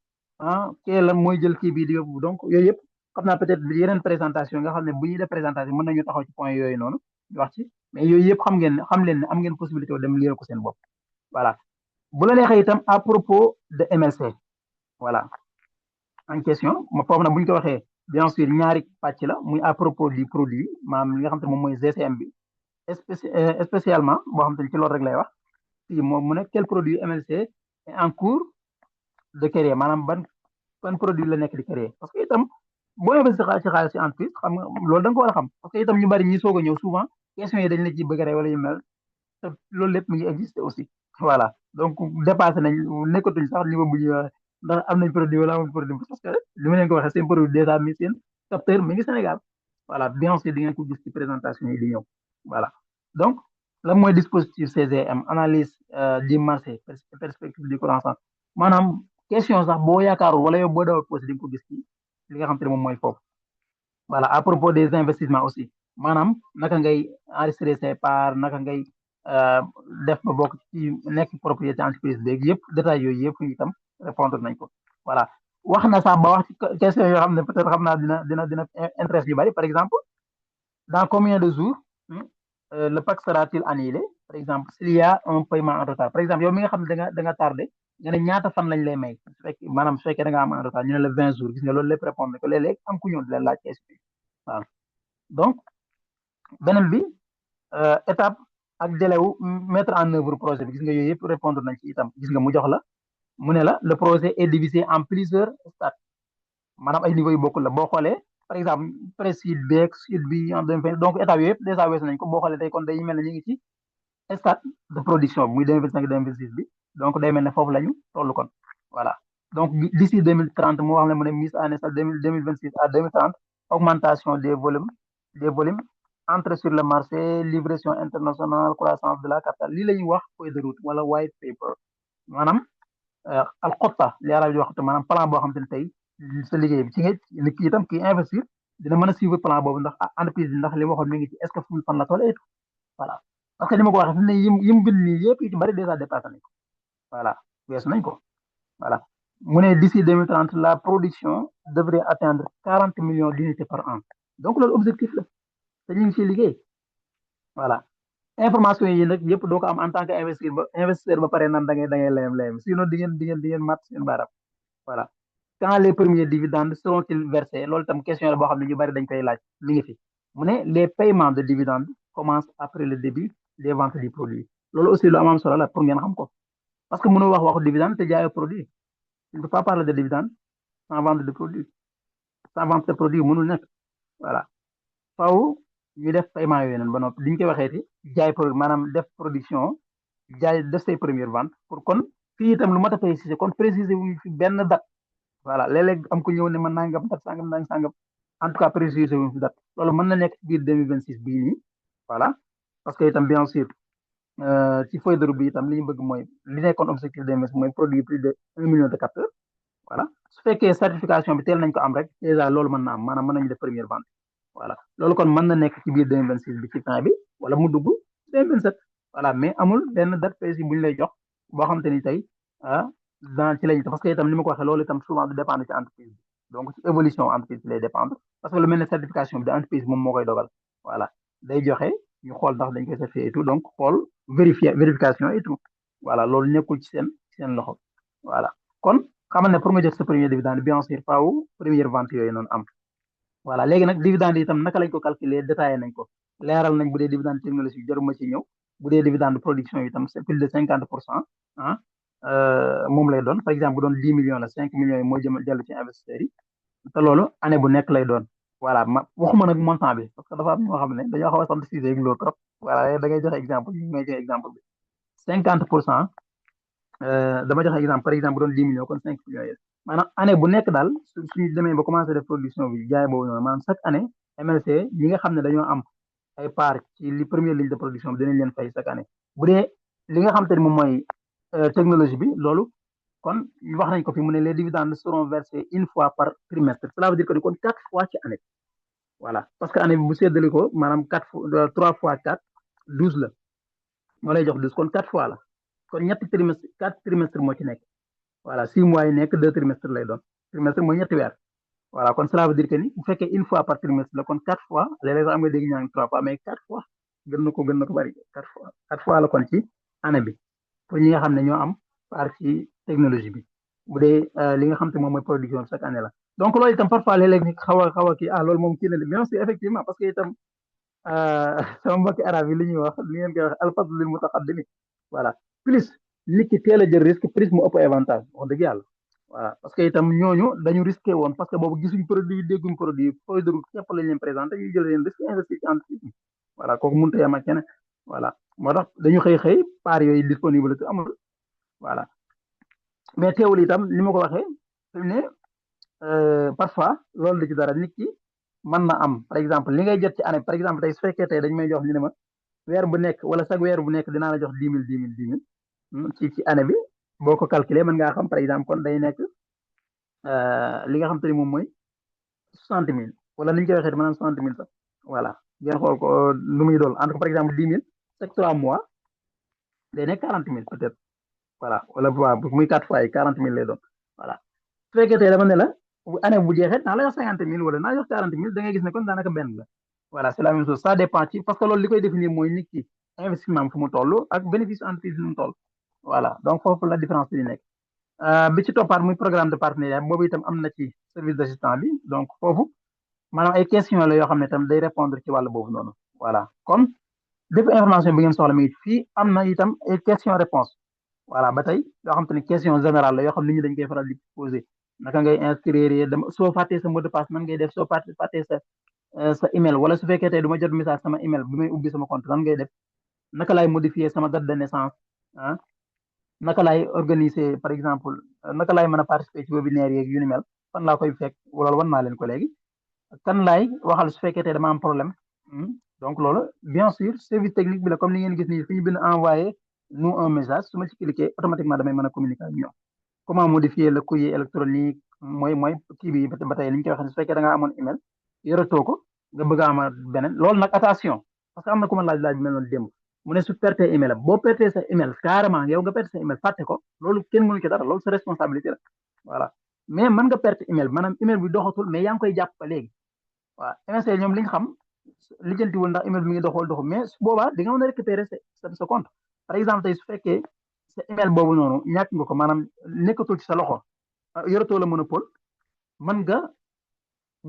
kee lan mooy jël kii bii di yóbbu donc yooyu yëpp xam naa peut-être yeneen présentation nga xam ne bu ñuy def présentation mën nañu taxaw ci point yooyu noonu ñu wax ci mais yooyu yëpp xam leen ne am ngeen possibilité dem lire ko seen bopp voilà bu la neexee itam à propos de MLC voilà en question foofu nag bu ñu ko waxee bien sûr ñaari pàcc la muy à propos du produit maanaam li nga xam te moom mooy GCM bi spécialement boo xam te ci loolu rek lay wax fii moom mu ne quel produit MLC est en cours de créer maanaam ban produit la nekk di créer parce que itam boo investir ci xaalis ci entreprise xam nga loolu da nga ko war a xam parce que itam ñu bari ñi soog a ñëw souvent questions yi dañ la ci bëgg a rey wala yu mel te loolu lépp mi ngi exister aussi voilà donc dépassé nañ nekkatuñ sax niveau bu ñuy ndax am nañ produit wala amul produit parce que li ma leen ko waxee seen produit déjà mi seen capteur mi ngi Sénégal voilà bien sûr di ngeen ko gis ci présentation yi di ñëw voilà donc lan mooy dispositif CGM analyse du marché perspective du croissance maanaam question sax boo yaakaarul wala yow boo dawal posé di nga ko gis ci li nga xam te ne moom mooy foofu. Voilà à propos des investissements aussi maanaam naka ngay enregistrer ses parts naka ngay euh, def ba bokk ci nekk propriété entreprise beeg yëpp détails yooyu yëpp itam répondre nañ ko voilà. wax na sax ba wax ci question yoo xam ne peut-être xam naa dina intéresse yu bari par exemple dans combien de jours le pacte sera-t-il annulé par exemple s'il y a un paiement en retard par exemple yow mi nga xam ne da nga tardé nga ne ñaata fan lañ lay may su fekkee maanaam su fekkee da nga am en retard ñu ne la 20 jours gis nga loolu lépp répondre ko léeg-léeg am ku ñëw di la laaj question yi waaw donc beneen bi étape ak délai wu mettre en œuvre projet bi gis nga yooyu yëpp répondre nañ ci itam gis nga mu jox la mu ne la le projet est divisé en plusieurs stades maanaam ay niveau yu bokkul la boo xoolee par exemple précide beeg sud bi en 2020 donc étape yooyu yëpp dèjà weesu nañ ko boo xoolee tey kon day mel ne ñu ngi ci stade de production bi muy 2025 2026 bi donc day mel ne foofu la ñu toll kon voilà donc d'ici 2030 mu wax la mu ne mise en état 2026 à 2030 augmentation des volumes entrée sur le marché livraison internationale croissance de la capitale lii la ñuy wax feuille de route wala white paper maanaam al xotta li arab di wax te maanaam plan boo xam te ne tey sa liggéey bi ci nga nit ki itam kii investir dina mën a suivre plan boobu ndax entreprise bi ndax li waxoon mi ngi ci est ce que fu fan la toll et tout voilà parce que ni ma ko waxee fi mu ne yim bind nii yëpp yu ci bëri déjà dépassé nañ ko voilà weesu nañ ko voilà mu ne d'ici 2030 la production devrait atteindre 40 millions d'unités par an donc loolu objectif la te ñu ngi ciy liggéey voilà information yi nag yëpp doo ko am en tant que investisseur ba pare nan da ngay layam sinon di ngeen mat seen baaraam voilà quand les premiers dividendes seront-ils versés loolu tam question la boo xam ne ñu bari dañ koy laaj mi ngi fi mu ne les paiements de dividendes commencent après le début des ventes du produit loolu aussi lu am solo la pour ngeen xam ko parce que mënoo wax waxu dividende te jaayoo produit tu ne peux pas parler de dividende sans vente de produit sans vente de produit mënul nekk voilà faaw ñu def paiement yooyu noonu ba noppi li ñu koy waxee ci jaay produit maanaam def production jaay def say première vente pour kon fii itam lu mat a préciser kon préciser wuñu fi benn date voilà léeg-léeg am ko ñëw ne ma nangam date sangam nangam sangam en tout cas préciser wuñu fi date loolu mën na nekk ci biir 2026 bii nii voilà parce que itam bien sûr ci feuille de route bi itam li ñu bëgg mooy li nekkoon objectif d'investissement mooy produit plus de 1 million de capteurs voilà su fekkee certification bi teel nañ ko am rek déjà loolu mën na am maanaam mën nañu def première vente voilà loolu kon mën na nekk ci biir 2026 bi ci fin bi wala mu dugg 2027 voilà mais amul benn date précise bu ñu lay jox boo xam te ni tey ah dans ci lañ parce que itam ni ma ko waxee loolu itam souvent du dépendre ci entreprise bi donc ci évolution entreprise bi lay dépendre parce que lu mel ne certification bi de entreprise moom moo koy dogal voilà day joxe ñu xool ndax dañ koy certifié et tout donc xool vérification et tout voilà loolu nekkul ci seen loxo voilà kon xamal ne pour nga jot sa premier dividende bien sûr faaw première vente yooyu noonu am voilà léegi nag dividende itam naka lañ ko calculer détaillé nañ ko leeral nañ bu dee dividende technologique jaruma ci ñëw bu dee dividende production itam c'est plus de 50% ah moom lay doon par exemple bu doon 10 millions la 5 millions yi mooy jëm dellu ci investisseurs yi te loolu année bu nekk lay doon voilà waxuma nag montant bi parce que dafa am ñoo xam ne dañoo xaw a sant si rek loolu trop voilà da ngay joxe exemple ñu ngay joxe exemple bi 50% dama joxe exemple par exemple bu doon 10 millions kon 5 millions yi maanaam année bu nekk daal suñu demee ba commencé def production bi jaay boobu noonu maanaam chaque année MLC ñi nga xam ne dañoo am ay part ci li première ligne de production bi dinañ leen fay chaque année bu dee li nga xam te ne moom mooy technologie bi loolu kon wax nañ ko fi mu ne les dividendes seront versés une fois par trimestre cela veut dire que ni kon 4 fois ci année voilà parce que année bi bu séddale ko maanaam 3 fois 4 12 la moo lay jox 12 kon 4 fois la kon ñetti trimestre 4 trimestre moo ci nekk voilà 6 mois yi nekk 2 trimestres lay doon trimestre mooy ñetti weer voilà kon cela veut dire que ni bu fekkee une fois par trimestre la kon 4 fois léeg-léeg am nga dégg ñaan 3 fois mais 4 fois gën na ko bari 4 fois 4 fois la kon ci année bi pour ñi nga xam ne ñoo am part ci technologie bi bu dee li nga xam te moom mooy production chaque année la donc loolu itam parfois léeg-léeg ni xaw a kii loolu moom kii na bien sûr effectivement parce que itam sama mbokki arab yi li ñuy wax li ngeen koy wax alfadlu lil mutaqaddimi voilà plus nit ki teel a jël risque plus mu ëpp avantage wax dëgg yàlla voilà parce que itam ñooñu dañu risqué woon parce que boobu gisuñ produit dégguñ produit feuille de route képp lañ leen présenté ñu jël leen risque investir ci entreprise bi voilà kooku mënut a yem ak keneen voilà moo tax dañu xëy part yooyu disponibilité amul voilà mais teewul itam ni ma ko waxee fi mu ne parfois loolu da ci dara nit ki mën na am par exemple li ngay jot ci année par exemple tey su fekkee tey dañ may jox ñu ne ma weer bu nekk wala chaque weer bu nekk dinaa la jox 10 000 10 000 ci année bi boo ko calculer mën ngaa xam par exemple kon day nekk li nga xam te ni moom mooy 60 000 wala ni ñu koy waxee maanaam 60 000 sax voilà ngeen xool ko nu muy doon entre par exemple 10 000 chaque 3 mois day nekk 40 000 peut-être voilà wala waaw muy 4 fois yi 40 000 lay doon voilà su fekkee tey dama ne la année bu jeexee naa la jox 50 000 wala naa jox 40 000 da ngay gis ne kon daanaka benn la voilà c'est la même chose ça dépend ci parce que loolu li koy définir mooy nit ki investissement am fu mu toll ak bénéfice entreprise fu mu toll voilà donc foofu la différence bi nekk bi ci toppaat muy programme de partenariat boobu itam am na ci service d'assistant bi donc foofu maanaam ay question la yoo xam ne itam day répondre ci wàllu boobu noonu voilà comme bépp information bi ngeen soxla mi ngi fii am na itam ay question réponse voilà ba tey yoo xam te ne question générale la yoo xam nit ñi dañ koy faral di poser naka ngay inscrire dem soo fàttee sa mot de passe nan ngay def soo fàttee sa email wala su fekkee tey du ma jot message sama email bi may ubbi sama compte nan ngay def naka laay modifier sama date de naissance ah naka laay organiser par exemple naka laay mën a participer ci webinaire yeeg yu ni mel fan laa koy fekk loolu wan naa leen ko léegi kan laay waxal su fekkee tey dama am problème donc loolu bien sûr service technique bi la comme ni ngeen gis nii fi ñu bind envoyer nous un message su ma ci cliquer automatiquement damay mën a communiquer ak ñoom comment modifier le courrier électronique mooy kii bi ba tey li ñu koy waxee su fekkee da nga amoon email yoratoo ko nga bëgg a amaat beneen loolu nag attention parce que am na ku ma laaj bi mel noonu démb mu ne su perte email am boo perte sa email carrément yow nga perte sa email fàtte ko loolu kenn mënu ci dara loolu sa responsabilité la voilà mais mën nga perte email maanaam email bi doxatul mais yaa ngi koy jàpp ba léegi waaw MSC ñoom li ñu xam lijjantiwul ndax email bi mi ngi doxal doxul mais su boobaa di nga mën a récupérer sa compte par exemple tey su fekkee sa email boobu noonu ñàkk nga ko maanaam nekkatul ci sa loxo yoratoo la monopole mën nga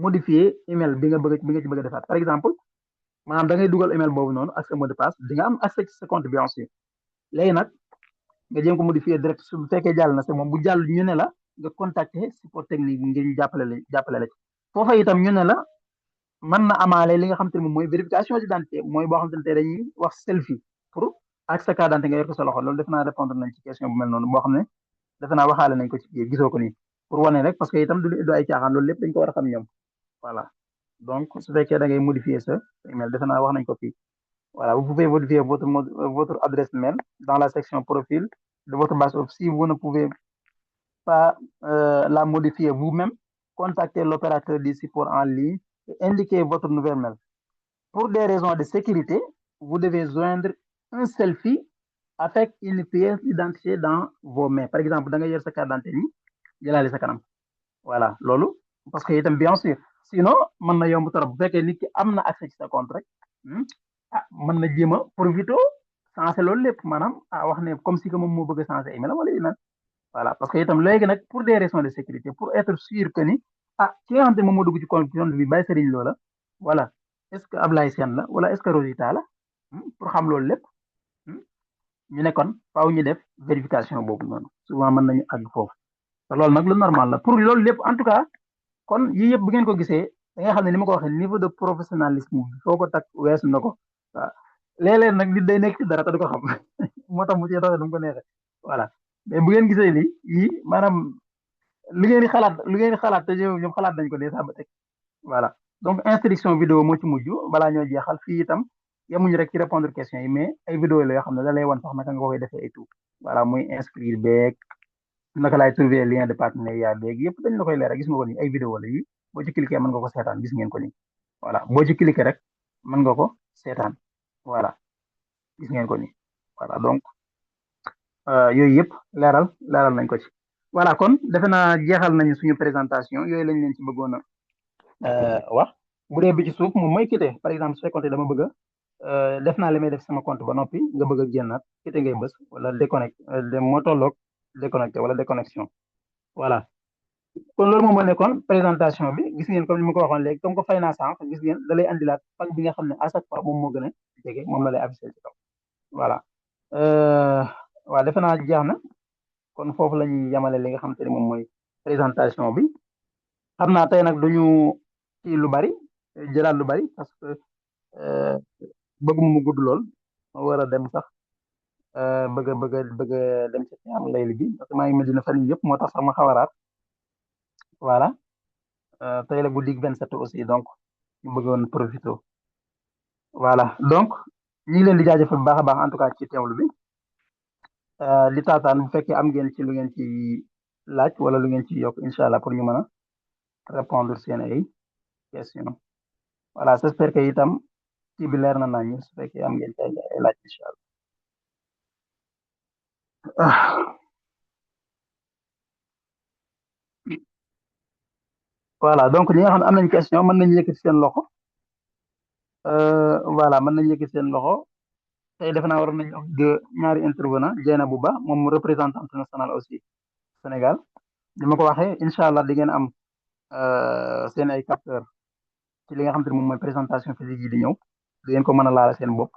modifier email bi nga ci bëgg a defaat par exemple maanaam da ngay dugal email boobu noonu ak sa mot de passe di nga am accès ci sa compte bien sûr léegi nag nga jéem ko modifier direct su fekkee jàll na sa moom bu jàll ñu ne la nga contacter support technique bi ngir ñu jàppale la ci foofa itam ñu ne la mën na amaale li nga xam te ne moom mooy vérification d'identité mooy boo xam te ne tey dañuy wax selfie pour ak sa carte d'identité nga yor ko sa loxo loolu defe naa répondre nañ ci question bu mel noonu boo xam ne defe naa waxaale nañ ko ci biir gisoo ko nii pour wane rek parce que itam du ay caaxaan loolu lépp dañ ko war a xam ñoom voilà donc su fekkee da ngay modifier sa email defe naa wax nañ ko fii voilà vous pouvez modifier votre adresse mail dans la section profil de votre base of si vous ne pouvez pas la modifier vous-même contactez l'opérateur du support en ligne et indiquez votre nouvelle mail pour des raisons de sécurité vous devez joindre un selfie avec une pièce d'identité dans vos mains par exemple da nga yor sa carte d'identité ni jëlaale sa kanam voilà loolu parce que itam bien sûr sinon mën na yomb trop bu fekkee nit ki am na accès ci sa compte rek mën na jéem a profité changé loolu lépp maanaam wax ne comme si que moom moo bëgg a changé email wala email voilà parce que itam léegi nag pour des raisons de sécurité pour être sûr que ni ki nga xam te moom moo dugg ci compte bi Baye Serigne loola voilà est ce que Ablaye Sène la wala est ce que Rosita la pour xam loolu lépp ñu ne kon faaw ñu def vérification boobu noonu souvent mën nañu àgg foofu te loolu nag lu normal la pour loolu lépp en tout cas kon yii yëpp bu ngeen ko gisee da nga xam ne ni ma ko waxee niveau de professionnalisme foo ko takk weesu na ko waaw léeg-léeg nag nit day nekk ci dara te du ko xam moo tax mu ci doxee du mu ko neexee voilà mais bu ngeen gisee lii yii maanaam lu ngeen di xalaat te ñoom xalaat nañ ko dee sax ba teg voilà donc instruction vidéo moo ci mujj balaa ñoo jeexal fii itam yemuñu rek ci répondre questions yi mais ay vidéo la yoo xam ne da lay wan sax naka nga koy defee et tout voilà muy inscrire beeg naka laay trouver lien de partenariat beeg yëpp dañ la koy leeral gis nga ko nii ay vidéo la yi boo ci cliquer mën nga ko seetaan gis ngeen ko nii voilà boo ci cliquer rek mën nga ko seetaan voilà gis ngeen ko nii voilà donc yooyu yëpp leeral nañ ko ci voilà kon defe naa jeexal nañu suñu présentation yooyu lañ leen ci bëggoon a wax bu dee bi ci suuf moom mooy quitté par exemple su fekkoon dama bëgg a def naa li may def sama compte ba noppi nga bëgg a génnaat quitté ngay bës wala déconnecté moo tolloog déconnecté wala déconnexion voilà kon loolu moom moo nekkoon présentation bi gis ngeen comme ni ma ko waxoon léegi comme ko fay naa sànq gis ngeen da lay andilaat pack bi nga xam ne à chaque fois moom moo gën a jege moom la lay affiché ci kaw voilà waaw defe naa jeex na kon foofu la ñuy yamale li nga xam te ne moom mooy présentation bi xam naa tey nag duñu kii lu bari jëlaat lu bari parce que bëgg mu gudd lool ma war a dem sax bëgg a dem ci am layli bi parce que maa ngi Medina fan yii yëpp moo tax sax ma xaw a raat voilà tey la guddi 27 aussi donc ñu bëggoon profité voilà donc ñu ngi leen di jaajëfal bu baax a baax en tout cas ci teewlu bi li taataan bu fekkee am ngeen ci lu ngeen ci laaj wala lu ngeen ci yokk incha allah pour ñu mën a répondre seen ay question voilà j'espère que itam kii bi leer na nañu su fekkee am ngeen ci ay laaj incha allah voilà donc ñi nga xam ne am nañ question mën nañu yëkkati seen loxo voilà mën nañu yëkkati seen loxo tey defe naa waroon nañu am ñaari intervenant Dieynabou Ba moom mu représentante nationale aussi Sénégal ni ma ko waxee incha allah di ngeen am seen ay capteur ci li nga xam te ne moom mooy présentation physique yi di ñëw di ngeen ko mën a laal seen bopp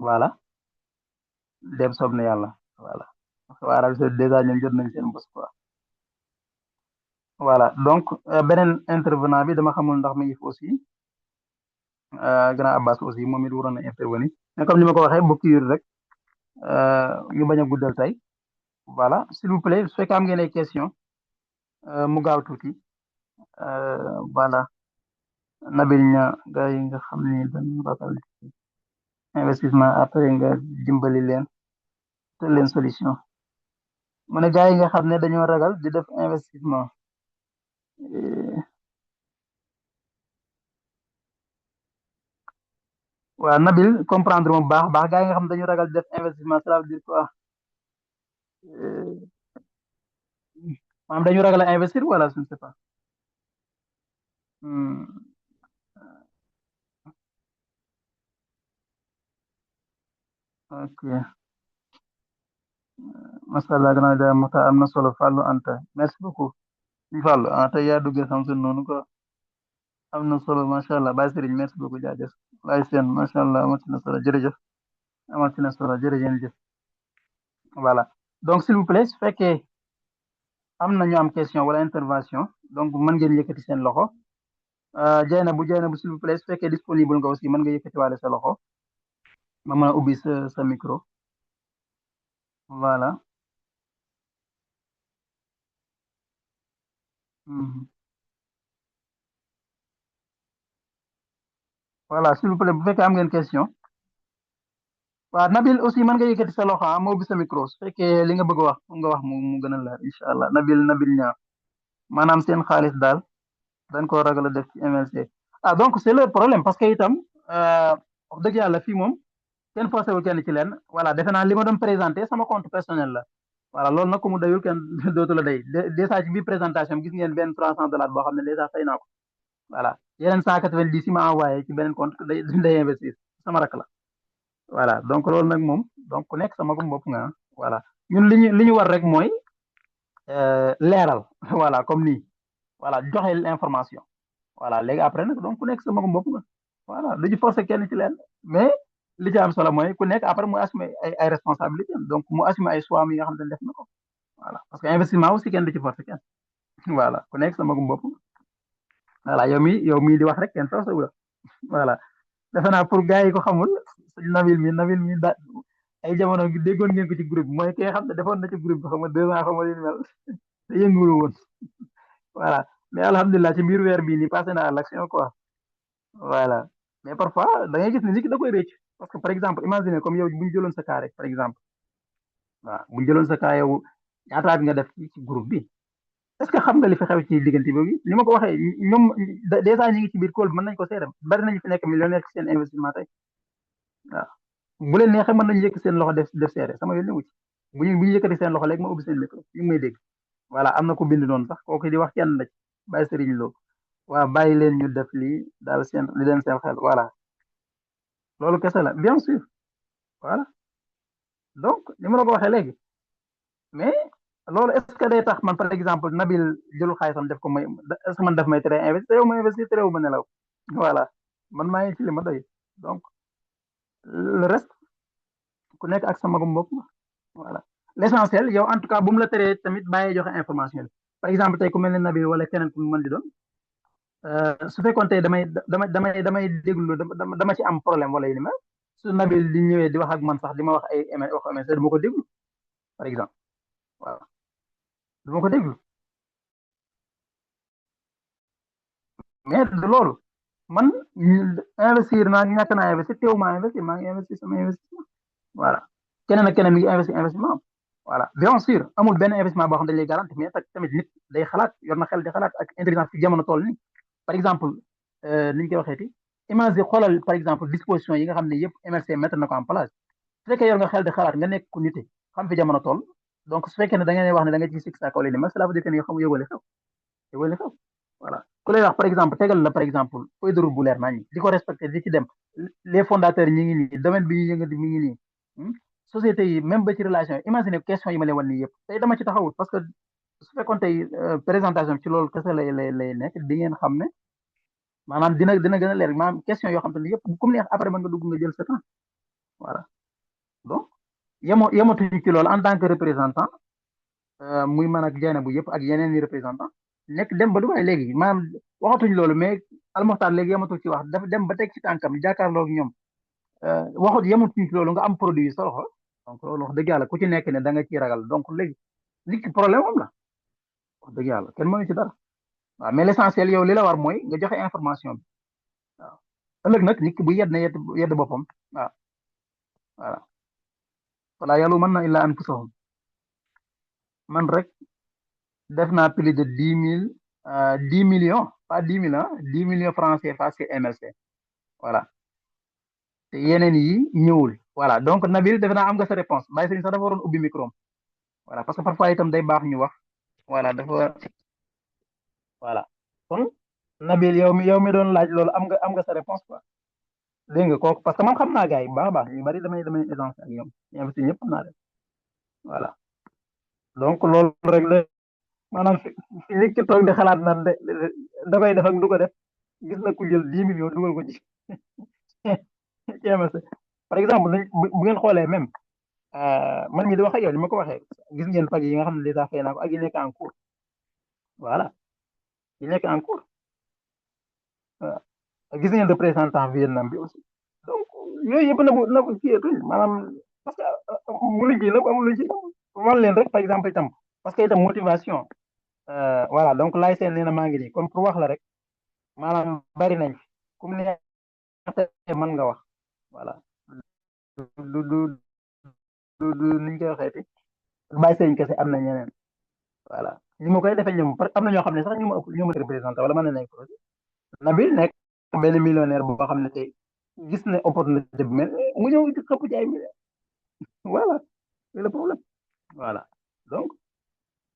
voilà dem soob na yàlla voilà parce que waa Arabie Saoudite déjà ñoom jot nañ seen bos quoi voilà donc beneen intervenant bi dama xamul ndax mi ngi fi aussi grand Abbas aussi moom it waroon na intervenir mais comme ni ma ko waxee bu kii rek ñu bañ a guddal tey voilà s'il vous plaît su fekkee am ngeen ay question mu gaaw tuuti voilà Nabil ña gars yi nga xam ne dañu ragal investissement après nga dimbali leen te leen solution mu ne gars yi nga xam ne dañoo ragal di def investissement waaw Nabil comprendre moom baax baax gars yi nga xam ne dañoo ragal di def investissement cela veut dire quoi maanaam dañu ragal a investir wala je ne sais pas. Hmm, ok masala gannaaw da mata am na solo Fallou Anta merci beaucoup ñu Fallou ah tey yaa duggee xam suñu noonu ko am na solo macha allah Baye Serigne merci beaucoup jaajëf Baye Sène macha allah amati na solo jërëjëf amati na solo jërëjëf voilà donc s'il vous plaît su fekkee am na ñu am question wala intervention donc mën ngeen yëkkati seen loxo Dieynabou s'il vous plaît su fekkee disponible nga aussi mën nga yëkkati waale sa loxo ma mën a ubbi sa micro voilà. Mhm. Voilà s'il vous plaît bu fekkee am ngeen question waaw Nabil aussi mën nga yëkkati sa loxo moo ubbi sa micro su fekkee li nga bëgg a wax mu nga wax mu gën a leer incha allah Nabil ñaa maanaam seen xaalis daal dañ koo ragal a def ci MLC ah donc c'est le problème parce que itam wax dëgg yàlla fii moom kenn forcé wul kenn ci leen voilà defe naa li ma doon présenté sama compte personnel la voilà loolu nag ku mu dayul kenn dootu la day déjà ci biir présentation bi gis ngeen benn $300 boo xam ne déjà fay naa ko voilà yeneen 190 yi ma envoyé ci beneen compte day investir sama rakk la voilà donc loolu nag moom donc ku nekk sama ko bopp nga voilà ñun li ñu war rek mooy leeral voilà comme nii voilà joxe l'information voilà léegi après nag donc ku nekk sama ko bopp nga voilà du ñu forcer kenn ci leen mais li ci am solo mooy ku nekk après mu assumer ay responsabilités donc mu assumer ay choix yi nga xam ne def na ko voilà parce que investissement aussi kenn du ci forcer kenn voilà ku nekk sama ko bopp voilà yow mi di wax rek kenn forcer wu la voilà defe naa pour gars yi ko xamul Nabil mi da ay jamono gi déggoon ngeen ko ci groupe bi mooy ki nga xam ne defoon na ci groupe bi xam nga 2 ans xam nga li ni mel te yëngulu woon voilà mais alhamdulilah ci biir weer bii nii passé na à l'action quoi voilà mais parfois da ngay gis ne nit ki da koy réccu parce que par exemple imagine comme yow bu ñu jëloon sa cas rek par exemple waaw bu ñu jëloon sa cas yow ñaata at nga def ci groupe bi est-ce que xam nga li fi xew ci diggante boobu ni ma ko waxee ñoom dèjà ñi ngi ci biir call bi mën nañu ko seedam bari nañu fi nekk millionnaire ci seen investissement tey waaw bu leen neexee mën nañu yëkk seen loxo def seede sama yoon newu ci bu ñu yëkkati seen loxo léegi ma ubbi seen micro ñu ngi may dégg voilà am na ko bind noonu sax kooku di wax kenn la ci bàyyi sëriñ loo waaw bàyyi leen ñu def lii daal seen li leen seen xel voilà loolu kese la bien sûr voilà donc ni ma la ko waxee léegi mais loolu est ce que day tax man par exemple Nabil jëlu xaalisam def ko may est ce que man daf may tere investir terew ma investir terew ma nelaw voilà man maa ngi ci li ma doy donc le reste ku nekk ak sama mbokk voilà l'essentiel yow en tout cas bu mu la teree tamit bàyyi joxe information bi par exemple tey ku mel ne Nabil wala keneen ku mu mën di doon su fekkoon tey damay déglu dama ci am problème wala yu ni mel su Nabil di ñëwee di wax ak man sax di ma wax ay wax MSC du ma ko déglu par exemple waaw du ma ko déglu mais du loolu man investir naa ñàkk naa investir teew maa investir maa ngi investir sama investissement voilà keneen ak keneen mi ngi investir investissement voilà bien sûr amul benn investissement boo xam dañ lay garanti mais tamit nit day xalaat yor na xel di xalaat ak intelligence ci jamono toll ni par exemple ni ñu koy waxeeti imagine xoolal par exemple disposition yi nga xam ne yëpp MRC mettre na ko en place su fekkee yor nga xel di xalaat nga nekk ku nite xam fi jamono toll donc su fekkee ne da ngeen wax ne da nga ci six sac wala ni ma cela veut dire que ni xamu yëgale xew yëgale xew voilà ku lay wax par exemple tegal la par exemple feuille de route bu leer nañ di ko respecté di ci dem les fondateurs ñi ngi nii domaine bi ñu yëngati mi ngi nii société yi même ba ci relation yi imagine question yi ma leen wan nii yëpp tey dama ci taxawul parce que su fekkoon tey présentation ci loolu kese lay nekk di ngeen xam ne maanaam dina gën a leer maanaam question yoo xam te ne yëpp comme neex après mën nga dugg nga jël sa temps voilà donc yematuñu ci loolu en tant que représentant muy man ak jeene bu yëpp ak yeneen i représentant nekk dem ba Dubaay léegi maanaam waxatuñ loolu mais almoxtaar léegi yematul ci wax dafa dem ba teg ci tànkam jàkkaarloo ak ñoom waxut yematuñ ci loolu nga am produit yi sa loxo donc loolu wax dëgg yàlla ku ci nekk ne da nga ciy ragal donc léegi nit ki problème am la wax dëgg yàlla kenn mënu ci dara waaw mais l'essentiel yow li la war mooy nga joxe information bi waaw ëllëg nag nit ki bu yedd na yedd boppam waaw voilà wala yàlla mën na illaa anfusahum man rek def naa plus de 10 000 10 millions pas 10 000 ah 10 millions francs CFA ci MLC voilà te yeneen yi ñëwul voilà donc Nabil defe naa am nga sa réponse bàyyi sëriñ sax dafa waroon ubbi micro am voilà parce que parfois itam day baax ñu wax voilà dafa voilà kon Nabil yow mi doon laaj loolu am nga sa réponse quoi dégg nga kooku parce que man xam naa gars yi bu baax a baax ñu bari damay échanger ak ñoom ñu investi ñëpp xam naa leen voilà donc loolu rek la maanaam fi nit ki toog di xalaat naan da koy def ak du ko def gis na ku jël 10 millions dugal ko ci ci MSC par exemple bu ngeen xoolee même man mi di wax ak yow ni ma ko waxee gis ngeen pag yi nga xam ne déjà fay naa ko ak yi nekk en cours voilà yi nekk en cours gis ngeen représentant Vietnam bi aussi donc yooyu yëpp na bu kii tuñ maanaam parce que mënuñ ci nëb amul luñ ci wan leen rek par exemple itam parce que itam motivation voilà donc laay seen nee na maa ngi nii comme pour wax la rek maanaam bari nañ fi comme ni mën nga wax voilà du du niñ koy waxeeti bàyyi sëñ kese am na ñeneen voilà ni ma koy defee ñoom am na ñoo xam ne sax ñu ma ëpp ñu ma représenté wala mën na nekk projet Nabil nekk benn millionnaire boo xam ne tey gis ne opportunité bi mel mu ñëw ci xëpp ci ay millions voilà c'est le problème voilà donc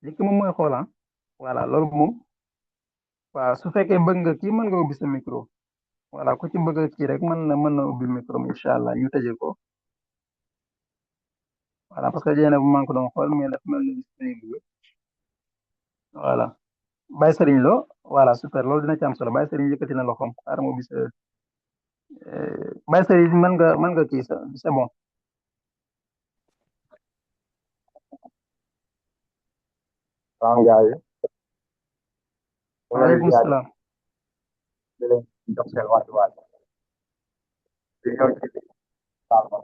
li ki moom mooy xoolaan voilà loolu moom waaw su fekkee bëgg nga kii mën nga ubbi sa micro voilà ku ci bëgg kii rek mën na ubbi micro incha allah ñu tëjee ko voilà parce que jéena bu man ko doon xool mais dafa mel ni disponible voilà Baye Serigne Lo voilà super loolu dina ci am solo Baye Serigne yëkkati na loxoom xaaral ma ubbi sa Baye Serigne mën nga kii sa c'est bon waaw gars yi ñu ngi leen di waaleykum ziar salaam di leen jox seen wàccuwaay di ñëw ci Sall ba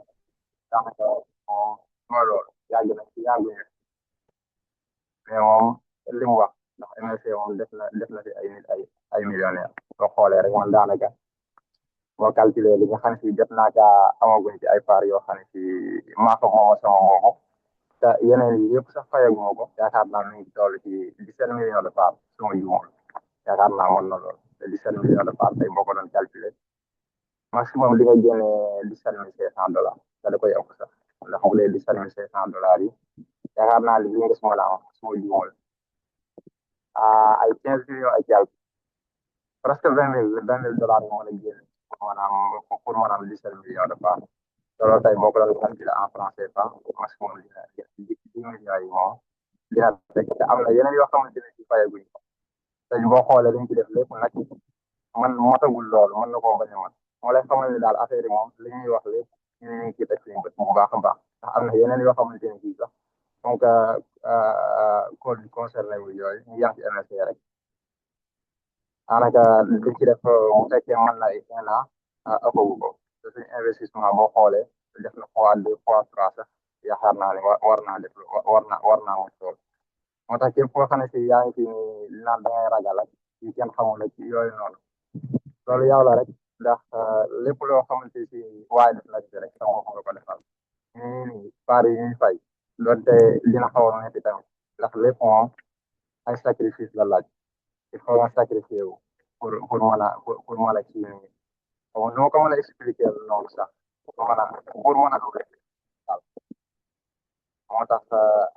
daanaka moom mooy loolu yàgg na ci yàgg na mais moom li mu wax ndax MLC moom def na fi ay nit ay millionnaire soo xoolee rek man daanaka boo calculer li nga xam ne si jot naa kaa amaguñ ci ay part yoo xam ne si maa ko moom sama moomu te yeneen yi yëpp sax fayaguma ko yaakaar naa mi ngi toll ci 17 millions de part suma juumul yaakaar naa mën na lool te 17 millions de part tey boo ko doon calculer maximum li nga génnee 17 500 dollars da da koy ëpp sax ndax bu dee 17 500 dollars yi yaakaar naa li nga suma la am suma juumul ay 15 millions ak quelque presque 20 000 dollars nga mën a génne pour maanaam 17 millions de part loolu tey boo ko doon calculer en franc CFA maximum dina 10 millions yi moom dina fekk te am na yeneen yoo xamante ne ci fayaguñ ko te boo xoolee liñ ci def lépp nag man motagul loolu mën na koo bañ a mat moo lay xamal ni daal affaire yi moom li ñuy wax lépp ñu ngi ciy teg suñu bët bu baax a baax ndax am na yeneen yoo xamante ne bii sax donc code concerné wu yooyu ñu yàq ci MSC rek daanaka liñ ci def bu fekkee mën na ay 1 an ëppagu ko te suñu investissement boo xoolee def na fois 2 fois 3 sax yaakaar naa ne war naa def war naa mot lool moo tax képp koo xam ne si yaa ngi fi naan da ngay ragal ak yu kenn xamul ak yooyu noonu loolu yow la rek ndax lépp loo xamante si waaye def la ci rek sa bopp nga ko defal nii paar yi ñuy fay doonte dina xaw a metti tamit ndax lépp moom ay sacrifice la laaj il faut nga sacrifier wu pour mën a pour mën a kii nii bon nu ma ko mën a expliquer noonu sax pour mën a am rek daal moo tax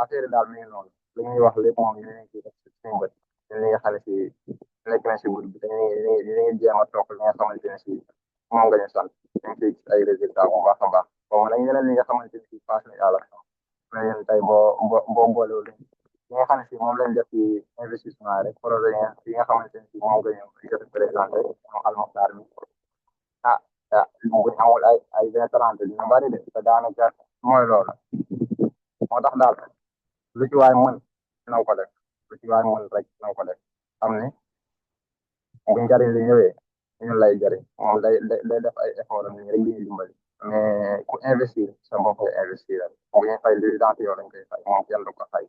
affaire yi daal mi ngi noonu li ñuy wax lépp moom ñu ngi ciy def suñu bët ñun ñi nga xam ne si nekk na si groupe bi te ñu ngi jéem a topp li nga xamante ne si moom nga ñu sant ñu ngi ciy gis ay résultats bu baax a baax bon nag ñeneen ñi nga xamante ne si passe nañ àlla mais yéen tey boo boolewul li nga xam ne si moom lañ def ci investissement rek projet yi nga xamante ne si moom nga ñu jot a présenté moom almoxtaar mi ah ah bu ñu amul ay 20 30 dina bari de te daanaka mooy loolu moo tax daal lu ci waay mën naw ko def lu ci waay mën rek naw ko def xam ne bu njariñ li ñëwee ñun lay jariñ moom day def ay effort am nii rek di ñu dimbali mais ku investir sa bopp ngay investir bu ñuy fay li dans yow lañ koy fay moom kenn du ko fay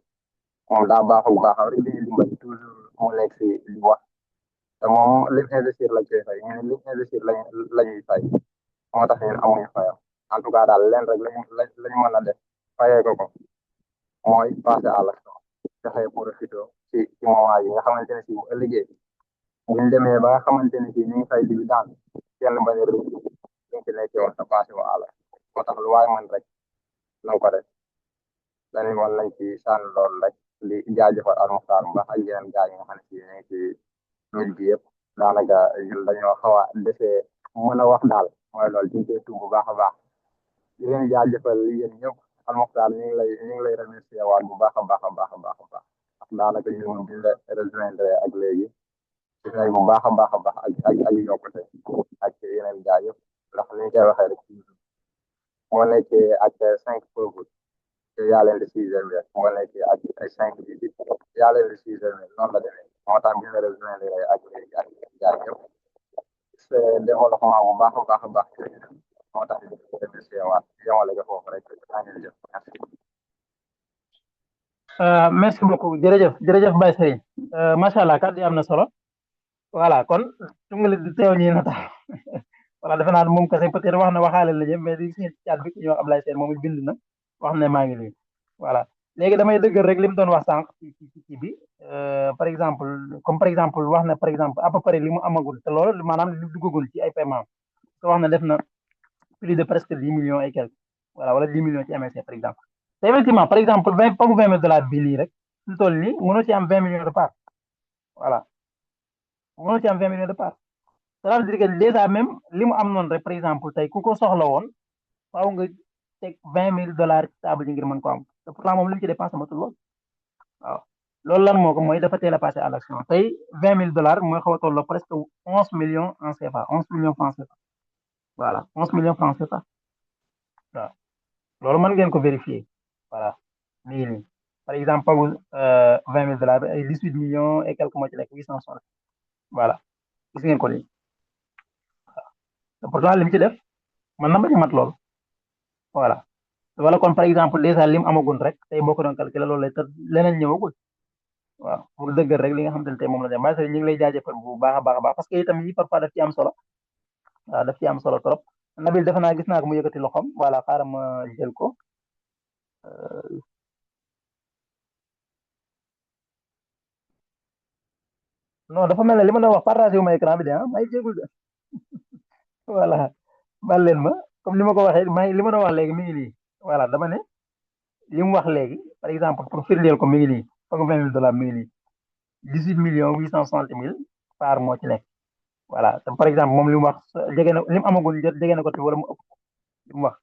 moom daa baaxul baaxam rek di ñu dimbali toujours mu nekk si di wax te moom lim investir lañ koy fay ñun lim investir lañuy fay moo tax ñun amuñu fayam en tout cas daal leen rek lañu mën a def fayee ko mooy passer à l'action fexe profité ci moment yi nga xamante ne si bu ëllëgee buñ demee ba nga xamante ne si ñu ngi fay dividende kenn bañ a rëcc liñ ci nekkee woon sa passé wa àll moo tax lu waay man rek na ko def dañu woon nañ ci sànni loolu rek di jaajëfal Almuxtaar bu baax ak yeneen gaa yi nga xam ne si ñu ngi ci nit bi yëpp daanaka ñun dañoo xaw a defee mën a wax daal mooy loolu di koy tuub bu baax a baax di leen jaajëfal yéen ñëpp Almuxtaar ñu ngi lay remercier waat bu baax a baax a baax a baax a baax ndax daanaka ñun bi la rejoindre ak léegi ci say bu baax a baax a baax ak yokkute ak yeneen gaa yëpp ndax ni ñu koy waxee rek moo nekkee ak 5 pauvres te yaa leen di 6e moo nekkee ak ay 5 bi yaa leen di 6e noonu la demee moo tax bi la rejoindre ak léegi ak gaa yëpp c'est développement bu baax a baax a baax moo tax ñu remercier waat yemale ko foofu rek merci. merci beaucoup jërëjëf Baye Serigne macha allah kàddu yi am na solo voilà kon tungali di teew ñi nataal voilà defe naa moom kese peut-être wax na waxaale la jëm mais di gis ci chat bi ku ñuy wax Ablaye Sène moom it bind na wax ne maa ngi nii voilà léegi damay dëggal rek li mu doon wax sànq ci bi par exemple comme par exemple wax na par exemple à peu près li mu amagul te loolu maanaam li duggagul ci ay paiement te wax na def na plus de presque 10 millions et quelques voilà wala 10 millions ci MSC par exemple te effectivement par exemple 20 bii nii rek su toll nii mënoo ci am 20 millions de parts voilà mënoo ci am 20 millions de parts cela veut dire que déjà même li mu am noonu rek par exemple tey ku ko soxla woon faaw nga teg $20,000 ci table ji ngir mën ko am te pourtant moom li mu ci dépensé matul lool waaw loolu lan moo ko mooy dafa teel a passé à l'action tey $20,000 mooy xaw a tolloo presque 11 millions en CFA 11 millions francs CFA voilà 11 millions francs CFA waaw loolu mën ngeen ko vérifier voilà nii nii par exemple pagu $20,000 bi ay 18 millions et quelques moo ci nekk 860 voilà gis ngeen ko nii te pourtant li mu ci def mën na bañ a mat lool voilà wala kon par exemple déjà lim amagun rek tey boo ko doon calculer loolu lay te leneen ñëwagul waaw pour dëggal rek li nga xamante ne tey moom la dem waaye ñu ngi lay jaajëfal bu baax a baax a baax parce que itam yi parfois daf ci am solo waaw daf ci am solo trop Nabil defe naa gis naa ko mu yëkkati loxoom voilà xaaral ma jël ko non dafa mel ne li ma doon wax partagé wu ma écran bi de ah may jégul de voilà bal leen ma comme li ma ko waxee li ma doon wax léegi mi ngi nii voilà dama ne li mu wax léegi par exemple pour firndeel ko mi ngi nii foog $20,000 mi ngi nii 18,860,000 par moo ci nekk voilà te par exemple moom li mu wax jege na li mu amagul jege na ko te wala mu ëpp li mu wax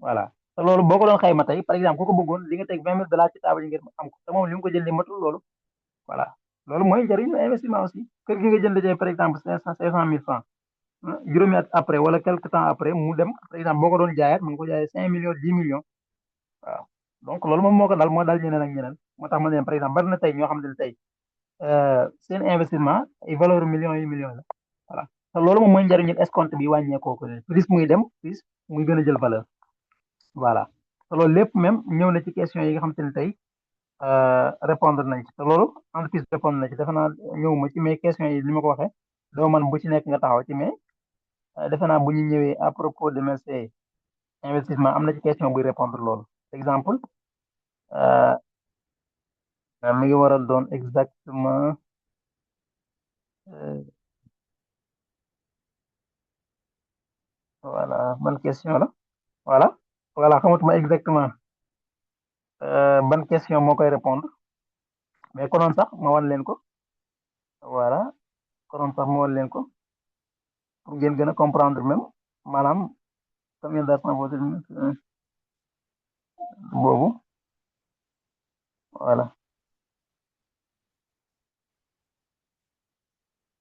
voilà te loolu boo ko doon xayma tey par exemple ku ko bëggoon di nga teg $20,000 ci table yi ngir am ko te moom li mu ko jëndee matul loolu voilà loolu mooy njëriñu investissement aussi kër gi nga jënd tey par exemple 500 000 francs juróomi at après wala quelque temps après mu dem par exemple boo ko doon jaayaat mu ngi ko jaayee 5 millions 10 millions waaw donc loolu moom moo ko dal moo dal ñeneen ak ñeneen moo tax ma ne par exemple bari na tey ñoo xam ne tey seen investissement ay valeur millions yi millions la voilà te loolu moom mooy njëriñu escompte bi wàññeekoo ko plus muy dem plus muy gën a jël valeur voilà te loolu lépp même ñëw na ci question yi nga xam te ne tey répondre nañ ci te loolu entreprise répondre na ci defe naa ñëwuma ci mais question yi ni ma ko waxee doo man bu ci nekk nga taxaw ci mais defe naa bu ñu ñëwee à propos de ces investissement am na ci question buy répondre loolu exemple mi ngi war a doon exactement voilà ban question la voilà xamatuma exactement ban question moo koy répondre mais konoon sax ma wan leen ko voilà konoon sax ma wan leen ko pour ngeen gën a comprendre même maanaam combien d'argent boobu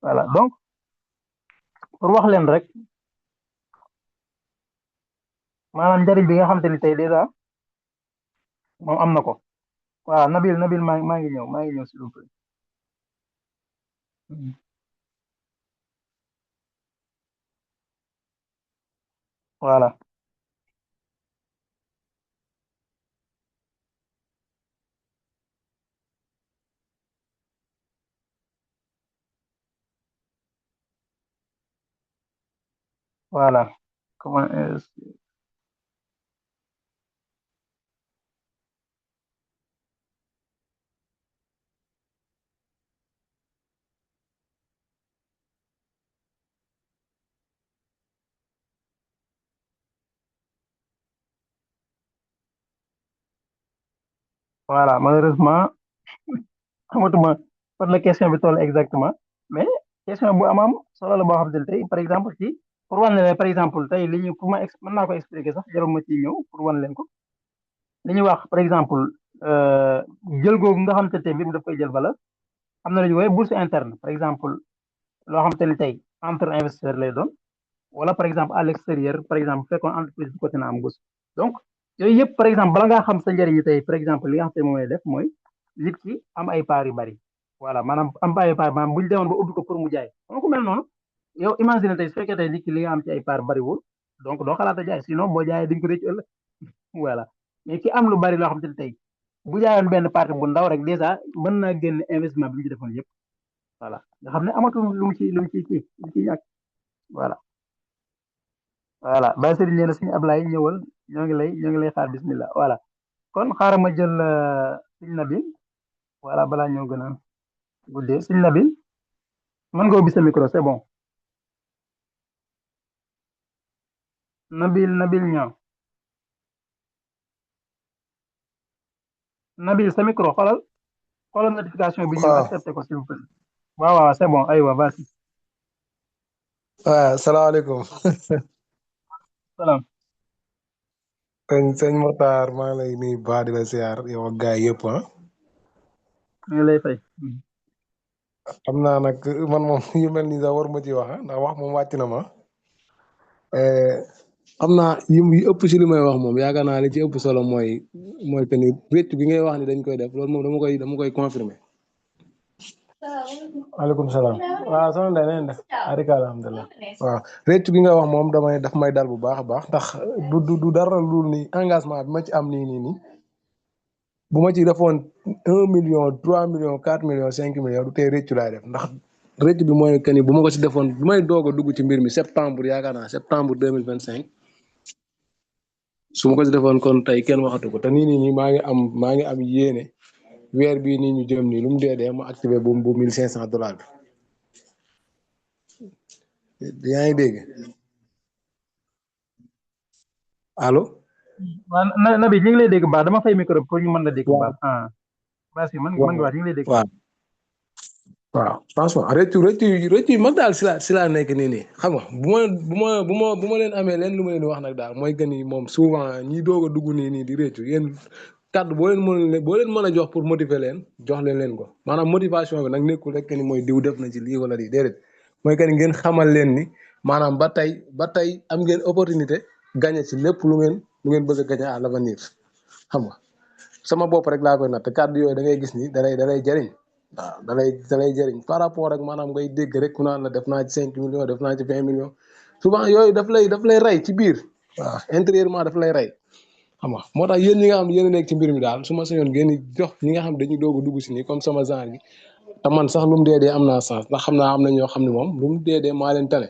voilà donc pour wax leen rek maanaam njariñ bi nga xamante ni tey déjà moom am na ko waaw Nabil maa ngi ñëw s'il vous plaît voilà voilà comment voilà malheureusement xamatuma fan la question bi toll exactement mais question bu am solo la boo xamante ne tey par exemple ci pour wan leen par exemple tey li ñu pour ma mën naa ko expliquer sax jarul ma ciy ñëw pour wan leen ko li ñuy wax par exemple jël googu nga xamante ne tey mbir mi daf koy jël valeur am na lu ñuy woowee bourse interne par exemple loo xamante ne tey entre investisseur lay doon wala par exemple à l'extérieur par exemple bu fekkoon entreprise bi côté na am bourse donc yooyu yëpp par exemple bala ngaa xam sa njëriñ tey par exemple li nga xamante ne moom lay def mooy nit ki am ay parts yu bari voilà maanaam am ay parts maanaam bu ñu demoon ba ubbi ko pour mu jaay xam ku mel noonu yow imagine tey su fekkee tey nit ki li nga am ci ay parts bariwul donc doo xalaat a jaay sinon boo jaayee di nga ko rëcc ëllëg voilà mais ki am lu bari loo xamante ne tey bu jaayoon benn partie bu ndaw rek dèjà mën naa génn investissement bi ñu ci defoon yëpp voilà nga xam ne amatul lu mu ci ñàkk voilà Baye Serigne nee na suñu Ablaye ñëwal ñoo ngi lay xaar bismillah voilà kon xaaral ma jël suñu Nabil voilà balaa ñoo gën a guddee suñu Nabil mën nga ubbi sa micro c'est bon Nabil ñaaw Nabil sa micro xoolal notification bi ñëw waaw accepté ko s'il vous plaît waaw c'est bon aywa vas-y waaw salaamaaleykum salaam sëñ Mokhtar maa ngi lay nuyu baax di la siyaar yow ak gaay yëpp ñu ngi lay fay xam naa nag man moom yu mel nii sax war ma ci wax ndax wax moom wàcc na ma xam naa yu ëpp si li may wax moom yaakaar naa li ci ëpp solo mooy que ni réccu gi ngay wax ni dañ koy def loolu moom dama koy confirmer waaleykum salaam waaw soxna Ndeye neen def arika alhamdulilah waaw réccu gi nga wax moom daf may dal bu baax a baax ndax du dara lu ni engagement bi ma ci am nii bu ma ci defoon 1 million 3 millions 4 millions 5 millions du tey réccu laay def ndax réccu bi mooy que ni bu ma ko ci defoon bu may doog a dugg ci mbir mi septembre yaakaar naa septembre 2025 su ma ko ci defoon kon tey kenn waxatu ko te nii maa ngi am yéene weer bii nii ñu jëm nii lu mu dee ma activé bu $1500 bi yaa ngi dégg allo. waaw Nabil ñu ngi lay dégg baax dama fay micro pour ñu mën la dégg baax vas-y mën nga wax ñu ngi lay dégg waaw franchement rëccu yi mag daal si laa nekk nii xam nga bu ma leen amee leen lu ma leen wax nag daal mooy que ni moom souvent ñi doog a dugg nii di rëccu yéen kàddu boo leen mën a jox pour motiver leen jox leen ko maanaam motivation bi nag nekkul rek ni mooy diw def na ci lii wala lii déedéet mooy que ni ngeen xamal leen ni maanaam ba tey am ngeen opportunité gagné ci lépp lu ngeen bëgg a gagné à l'avenir xam nga sama bopp rek laa koy natt kàddu yooyu da ngay gis ni dalay jariñ waaw dalay jëriñ par rapport ak maanaam ngay dégg rek ku naan la def naa ci 5 millions def naa ci 20 millions souvent yooyu daf lay rey ci biir waaw intérieurement daf lay rey xam nga moo tax yéen ñi nga xam yéen a nekk ci mbir mi daal su ma sañoon ngeen di jox ñi nga xam dañuy doog a dugg si nii comme sama genre gi te man sax lu mu dee am naa sens ndax xam naa am na ñoo xam ne moom lu mu dee maa leen tane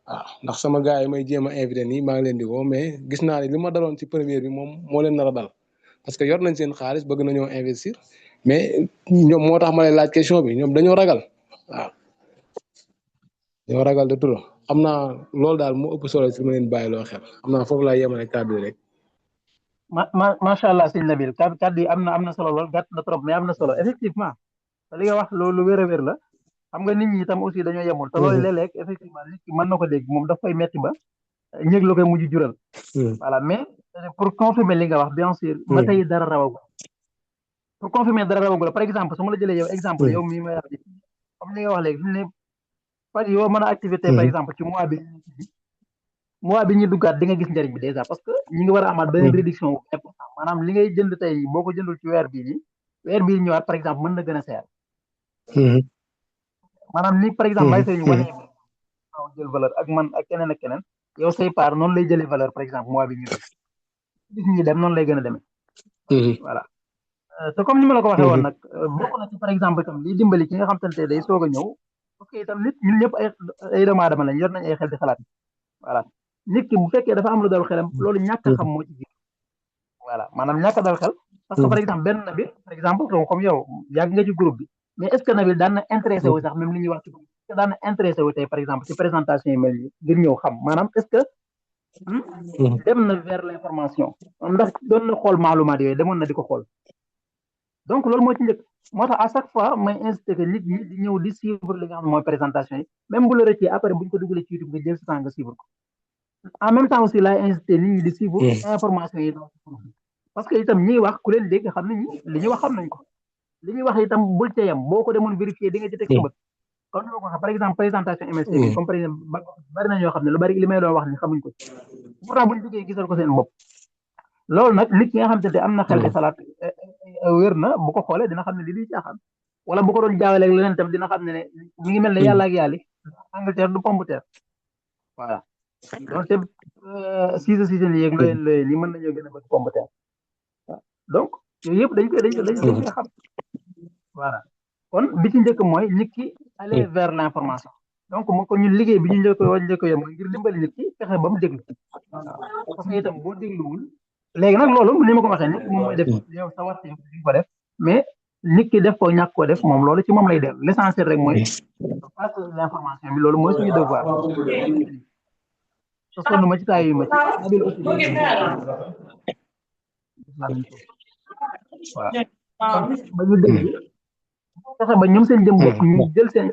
waaw ndax sama gars yi may jéem a invité nii maa ngi leen di woo mais gis naa ne li ma daloon ci première bi moom moo leen nar a dal parce que yor nañ seen xaalis bëgg nañoo investir mais ñoom moo tax ma lay laaj question bi ñoom dañoo ragal waaw dañoo ragal de trop xam naa loolu daal moo ëpp solo si ma leen bàyyi loo xel xam naa foofu laa yemale kàddu rek. macha allah sëñ Nabil kàddu yi am na solo lool gàtt na trop mais am na solo effectivement li nga wax loolu wér a wér la xam nga nit ñi itam aussi dañoo yemul te loolu léeg-léeg effectivement nit ki mën na ko dégg moom daf koy metti ba ñëg la koy mujj jural voilà mais pour confirmer li nga wax bien sûr ba tey dara rawagu pour confirmer dara rawagu la par exemple su ma la jëlee yow exemple yow mii may wax comme li nga wax léegi fi mu ne par yow mën a activité par exemple ci mois bi ñu duggaat di nga gis njëriñ bi déjà parce que ñi ngi war a amaat beneen réduction bu important maanaam li ngay jënd tey boo ko jëndul ci weer bii nii weer bii ñëwaat par exemple mën na gën a seer maanaam ni par exemple may sëñ wane jël valeur ak man ak keneen ak keneen yow say part noonu lay jëlee valeur par exemple mois bi ñu dugg gis ñi dem noonu lay gën a demee voilà te comme ni ma la ko waxee woon nag bokk na ci par exemple itam liy dimbali ki nga xam te ne day soog a ñëw parce que itam nit ñun ñëpp ay doomu aadama lañ yor nañ ay xel di xalaat voilà nit ki bu fekkee dafa am lu dal xelam loolu ñàkk a xam moo ci jiitu voilà maanaam ñàkk a dal xel parce que par exemple benn Nabil par exemple comme yow yàgg nga ci groupe bi mais est ce que Nabil daan na intéressé wu sax même li ñuy wax ci groupe est ce que daan na intéressé wu tey par exemple ci présentation yi mel nii ngir ñëw xam maanaam est ce que dem na vers l' information ndax doon na xool maalumaat yooyu demoon na di ko xool donc loolu moo ci njëkk moo tax à chaque fois may incité que nit ñi di ñëw di suivre li nga xam ne mooy présentation yi même bu la rëccee après bu ñu ko dugalee ci YouTube nga jël sa temps nga suivre ko en même temps aussi laay incité nit ñi di suivre information yi dans parce que itam ñiy wax ku leen dégg xam nañ li ñuy wax xam nañ ko li ñuy wax itam bul ca yem boo ko demoon vérifier di nga ci teg sa bët comme ni ma ko waxee par exemple présentation MSC bi comme par exemple bari na ñoo xam ne lu bari li may doon wax ni xamuñ ko pourtant buñ duggee gisal ko seen bopp loolu nag nit ki nga xam te am na xel di xalaat wér na bu ko xoolee dina xam ne li liy caaxaan wala bu ko doon jaawaleeg leneen tam dina xam ne mi ngi mel ne yàlla ak yàlli Angleterre du pomme de terre voilà donc te siise ni yeeg looyeen looyeen yi mën nañoo gën a bëgg pomme de terre waaw donc yooyu yëpp dañ koy xam voilà kon bi ci njëkk mooy nit ki aller vers l' information donc moo ko ñun liggéey bi ñu njëkk a yem ngir dimbali nit ki fexe ba mu déglu waaw parce que itam boo dégluwul léegi nag loolu ni ma ko waxee nit moom mooy def yow sa war di ko def mais nit ki def ko ñàkk koo def moom loolu ci moom lay dellu l' essentiel rek mooy passe l' information bi loolu mooy suñu devoir te sonn ma ci taay yu ma ci Nabil aussi waaw ba ñu dégg fexe ba ñoom seen jëm bopp ñu jël seen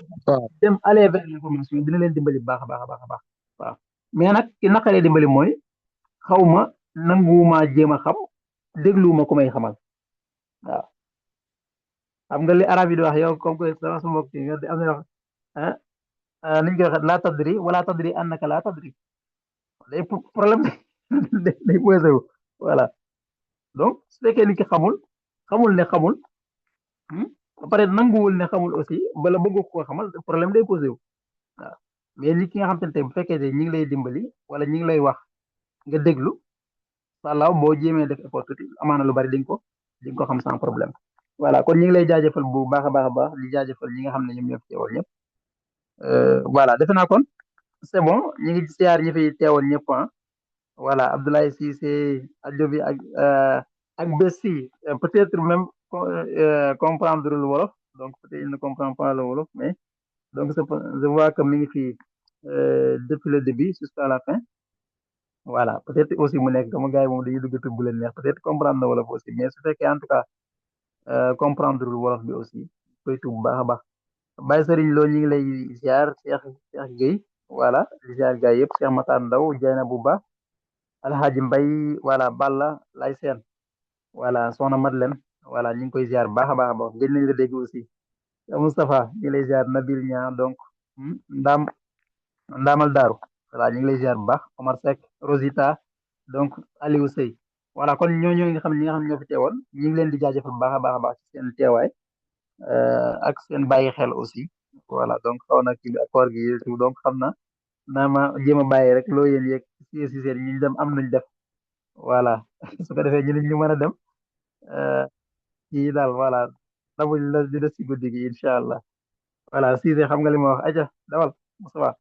dem aller vers l' information dina leen dimbali baax a baax a baax a baax waaw mais nag ki naqaree dimbali mooy xaw ma nanguwuma jéem a xam dégluwuma ku may xamal waaw xam nga li arab yi di wax yow comme que sama mbokk yi nga am na wax niñ koy waxee laa tadri wala tadri annaka laa tadri day problème day posé wu voilà donc su fekkee ni ki xamul ne xamul ba pare nanguwul ne xamul aussi bala bëgg ko xamal problème day posé wu waaw mais nit ki nga xam te ne tey bu fekkee ne ñi ngi lay dimbali wala ñi ngi lay wax nga déglu wala boo jéemee def effort tuuti amaana lu bari di nga ko xam sans problème voilà kon ñi ngi lay jaajëfal bu baax a baax a baax di jaajëfal ñi nga xam ne ñoom ñoo fi teewal ñëpp voilà defe naa kon c'est bon ñi ngi siyaar ñi fi teewal ñëpp ah voilà Abdoulaye Cissé Adjobi ak Bessi peut-être même comprendre le wolof donc peut-être il ne comprend pas le wolof mais donc je vois que mi ngi fi depuis le début jusqu'à la fin voilà peut-être aussi mu nekk comme gars yi moom dañuy dugg bu leen neex peut-être comprendre na wolof aussi mais su fekkee en tout cas comprendre le wolof bi aussi koy tuub bu baax a baax Baye Serigne Lo ñu ngi lay ziar Cheikh Gueye voilà di ziar gars yëpp Cheikh Matar Ndaw Dieyna bu baax Alhaji Mbay voilà Balla lay seen voilà Soxna Madeleine voilà ñu ngi koy ziar baax a baax a baax gën nañ la dégg aussi Moustapha ñu ngi lay ziar Nabil Ñaa donc ndaamal daaru voilà ñu ngi lay ziar bu baax Omar Seck Rosita donc Aliou Sey voilà kon ñooñu nga xam ne ñoo fi teewoon ñu ngi leen di jaajëfal bu baax a baax a baax ci seen teewaay ak seen bàyyi xel aussi voilà donc xaw na kii accord gi donc xam na naa ma jéem a bàyyi rek loo yéen yeeg si seen ñu dem am nañ def voilà su ko defee ñu ñu mën a dem kii daal voilà nabuñ la di des si guddi gi incha allah. voilà Cissé xam nga li ma wax aja dawal Moustapha.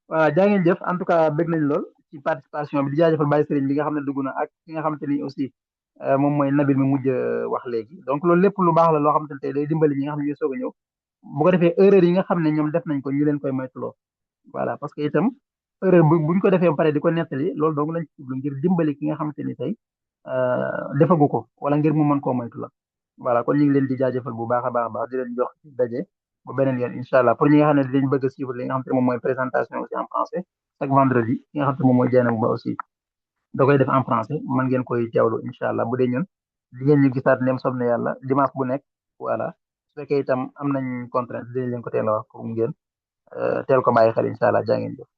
voilà jaa ngeen jëf en tout cas bëgg nañ lool ci participation bi di jaajëfal Baye Serigne bi nga xam ne dugg na ak ki nga xamante ni aussi moom mooy Nabil mi mujj wax léegi donc loolu lépp lu baax la loo xamante ne tey day dimbali ñi nga xam ne ñooy soog a ñëw bu ko defee erreur yi nga xam ne ñoom def nañ ko ñu leen koy moytuloo voilà parce que itam erreur buñ ko defee ba pare di ko nettali loolu dong lañ ci jublu ngir dimbali ki nga xamante ni tey defagu ko wala ngir mu mën koo moytu la voilà kon ñu ngi leen di jaajëfal bu baax a baax a baax di leen jox ci daje ba beneen yoon incha allah pour ñi nga xam ne dinañ bëgg a suivre li nga xam te moom mooy présentation aussi en français chaque vendredi ki nga xam te moom mooy Dieynaba Ba aussi da koy def en français mën ngeen koy teewlu incha allah bu dee ñun di ngeen ñu gisaat ndem sob na yàlla dimanche bu nekk voilà su fekkee itam am nañ contrainte dinañ leen ko teel a wax pour ngeen teel ko bàyyi xel incha allah jaa ngeen jëf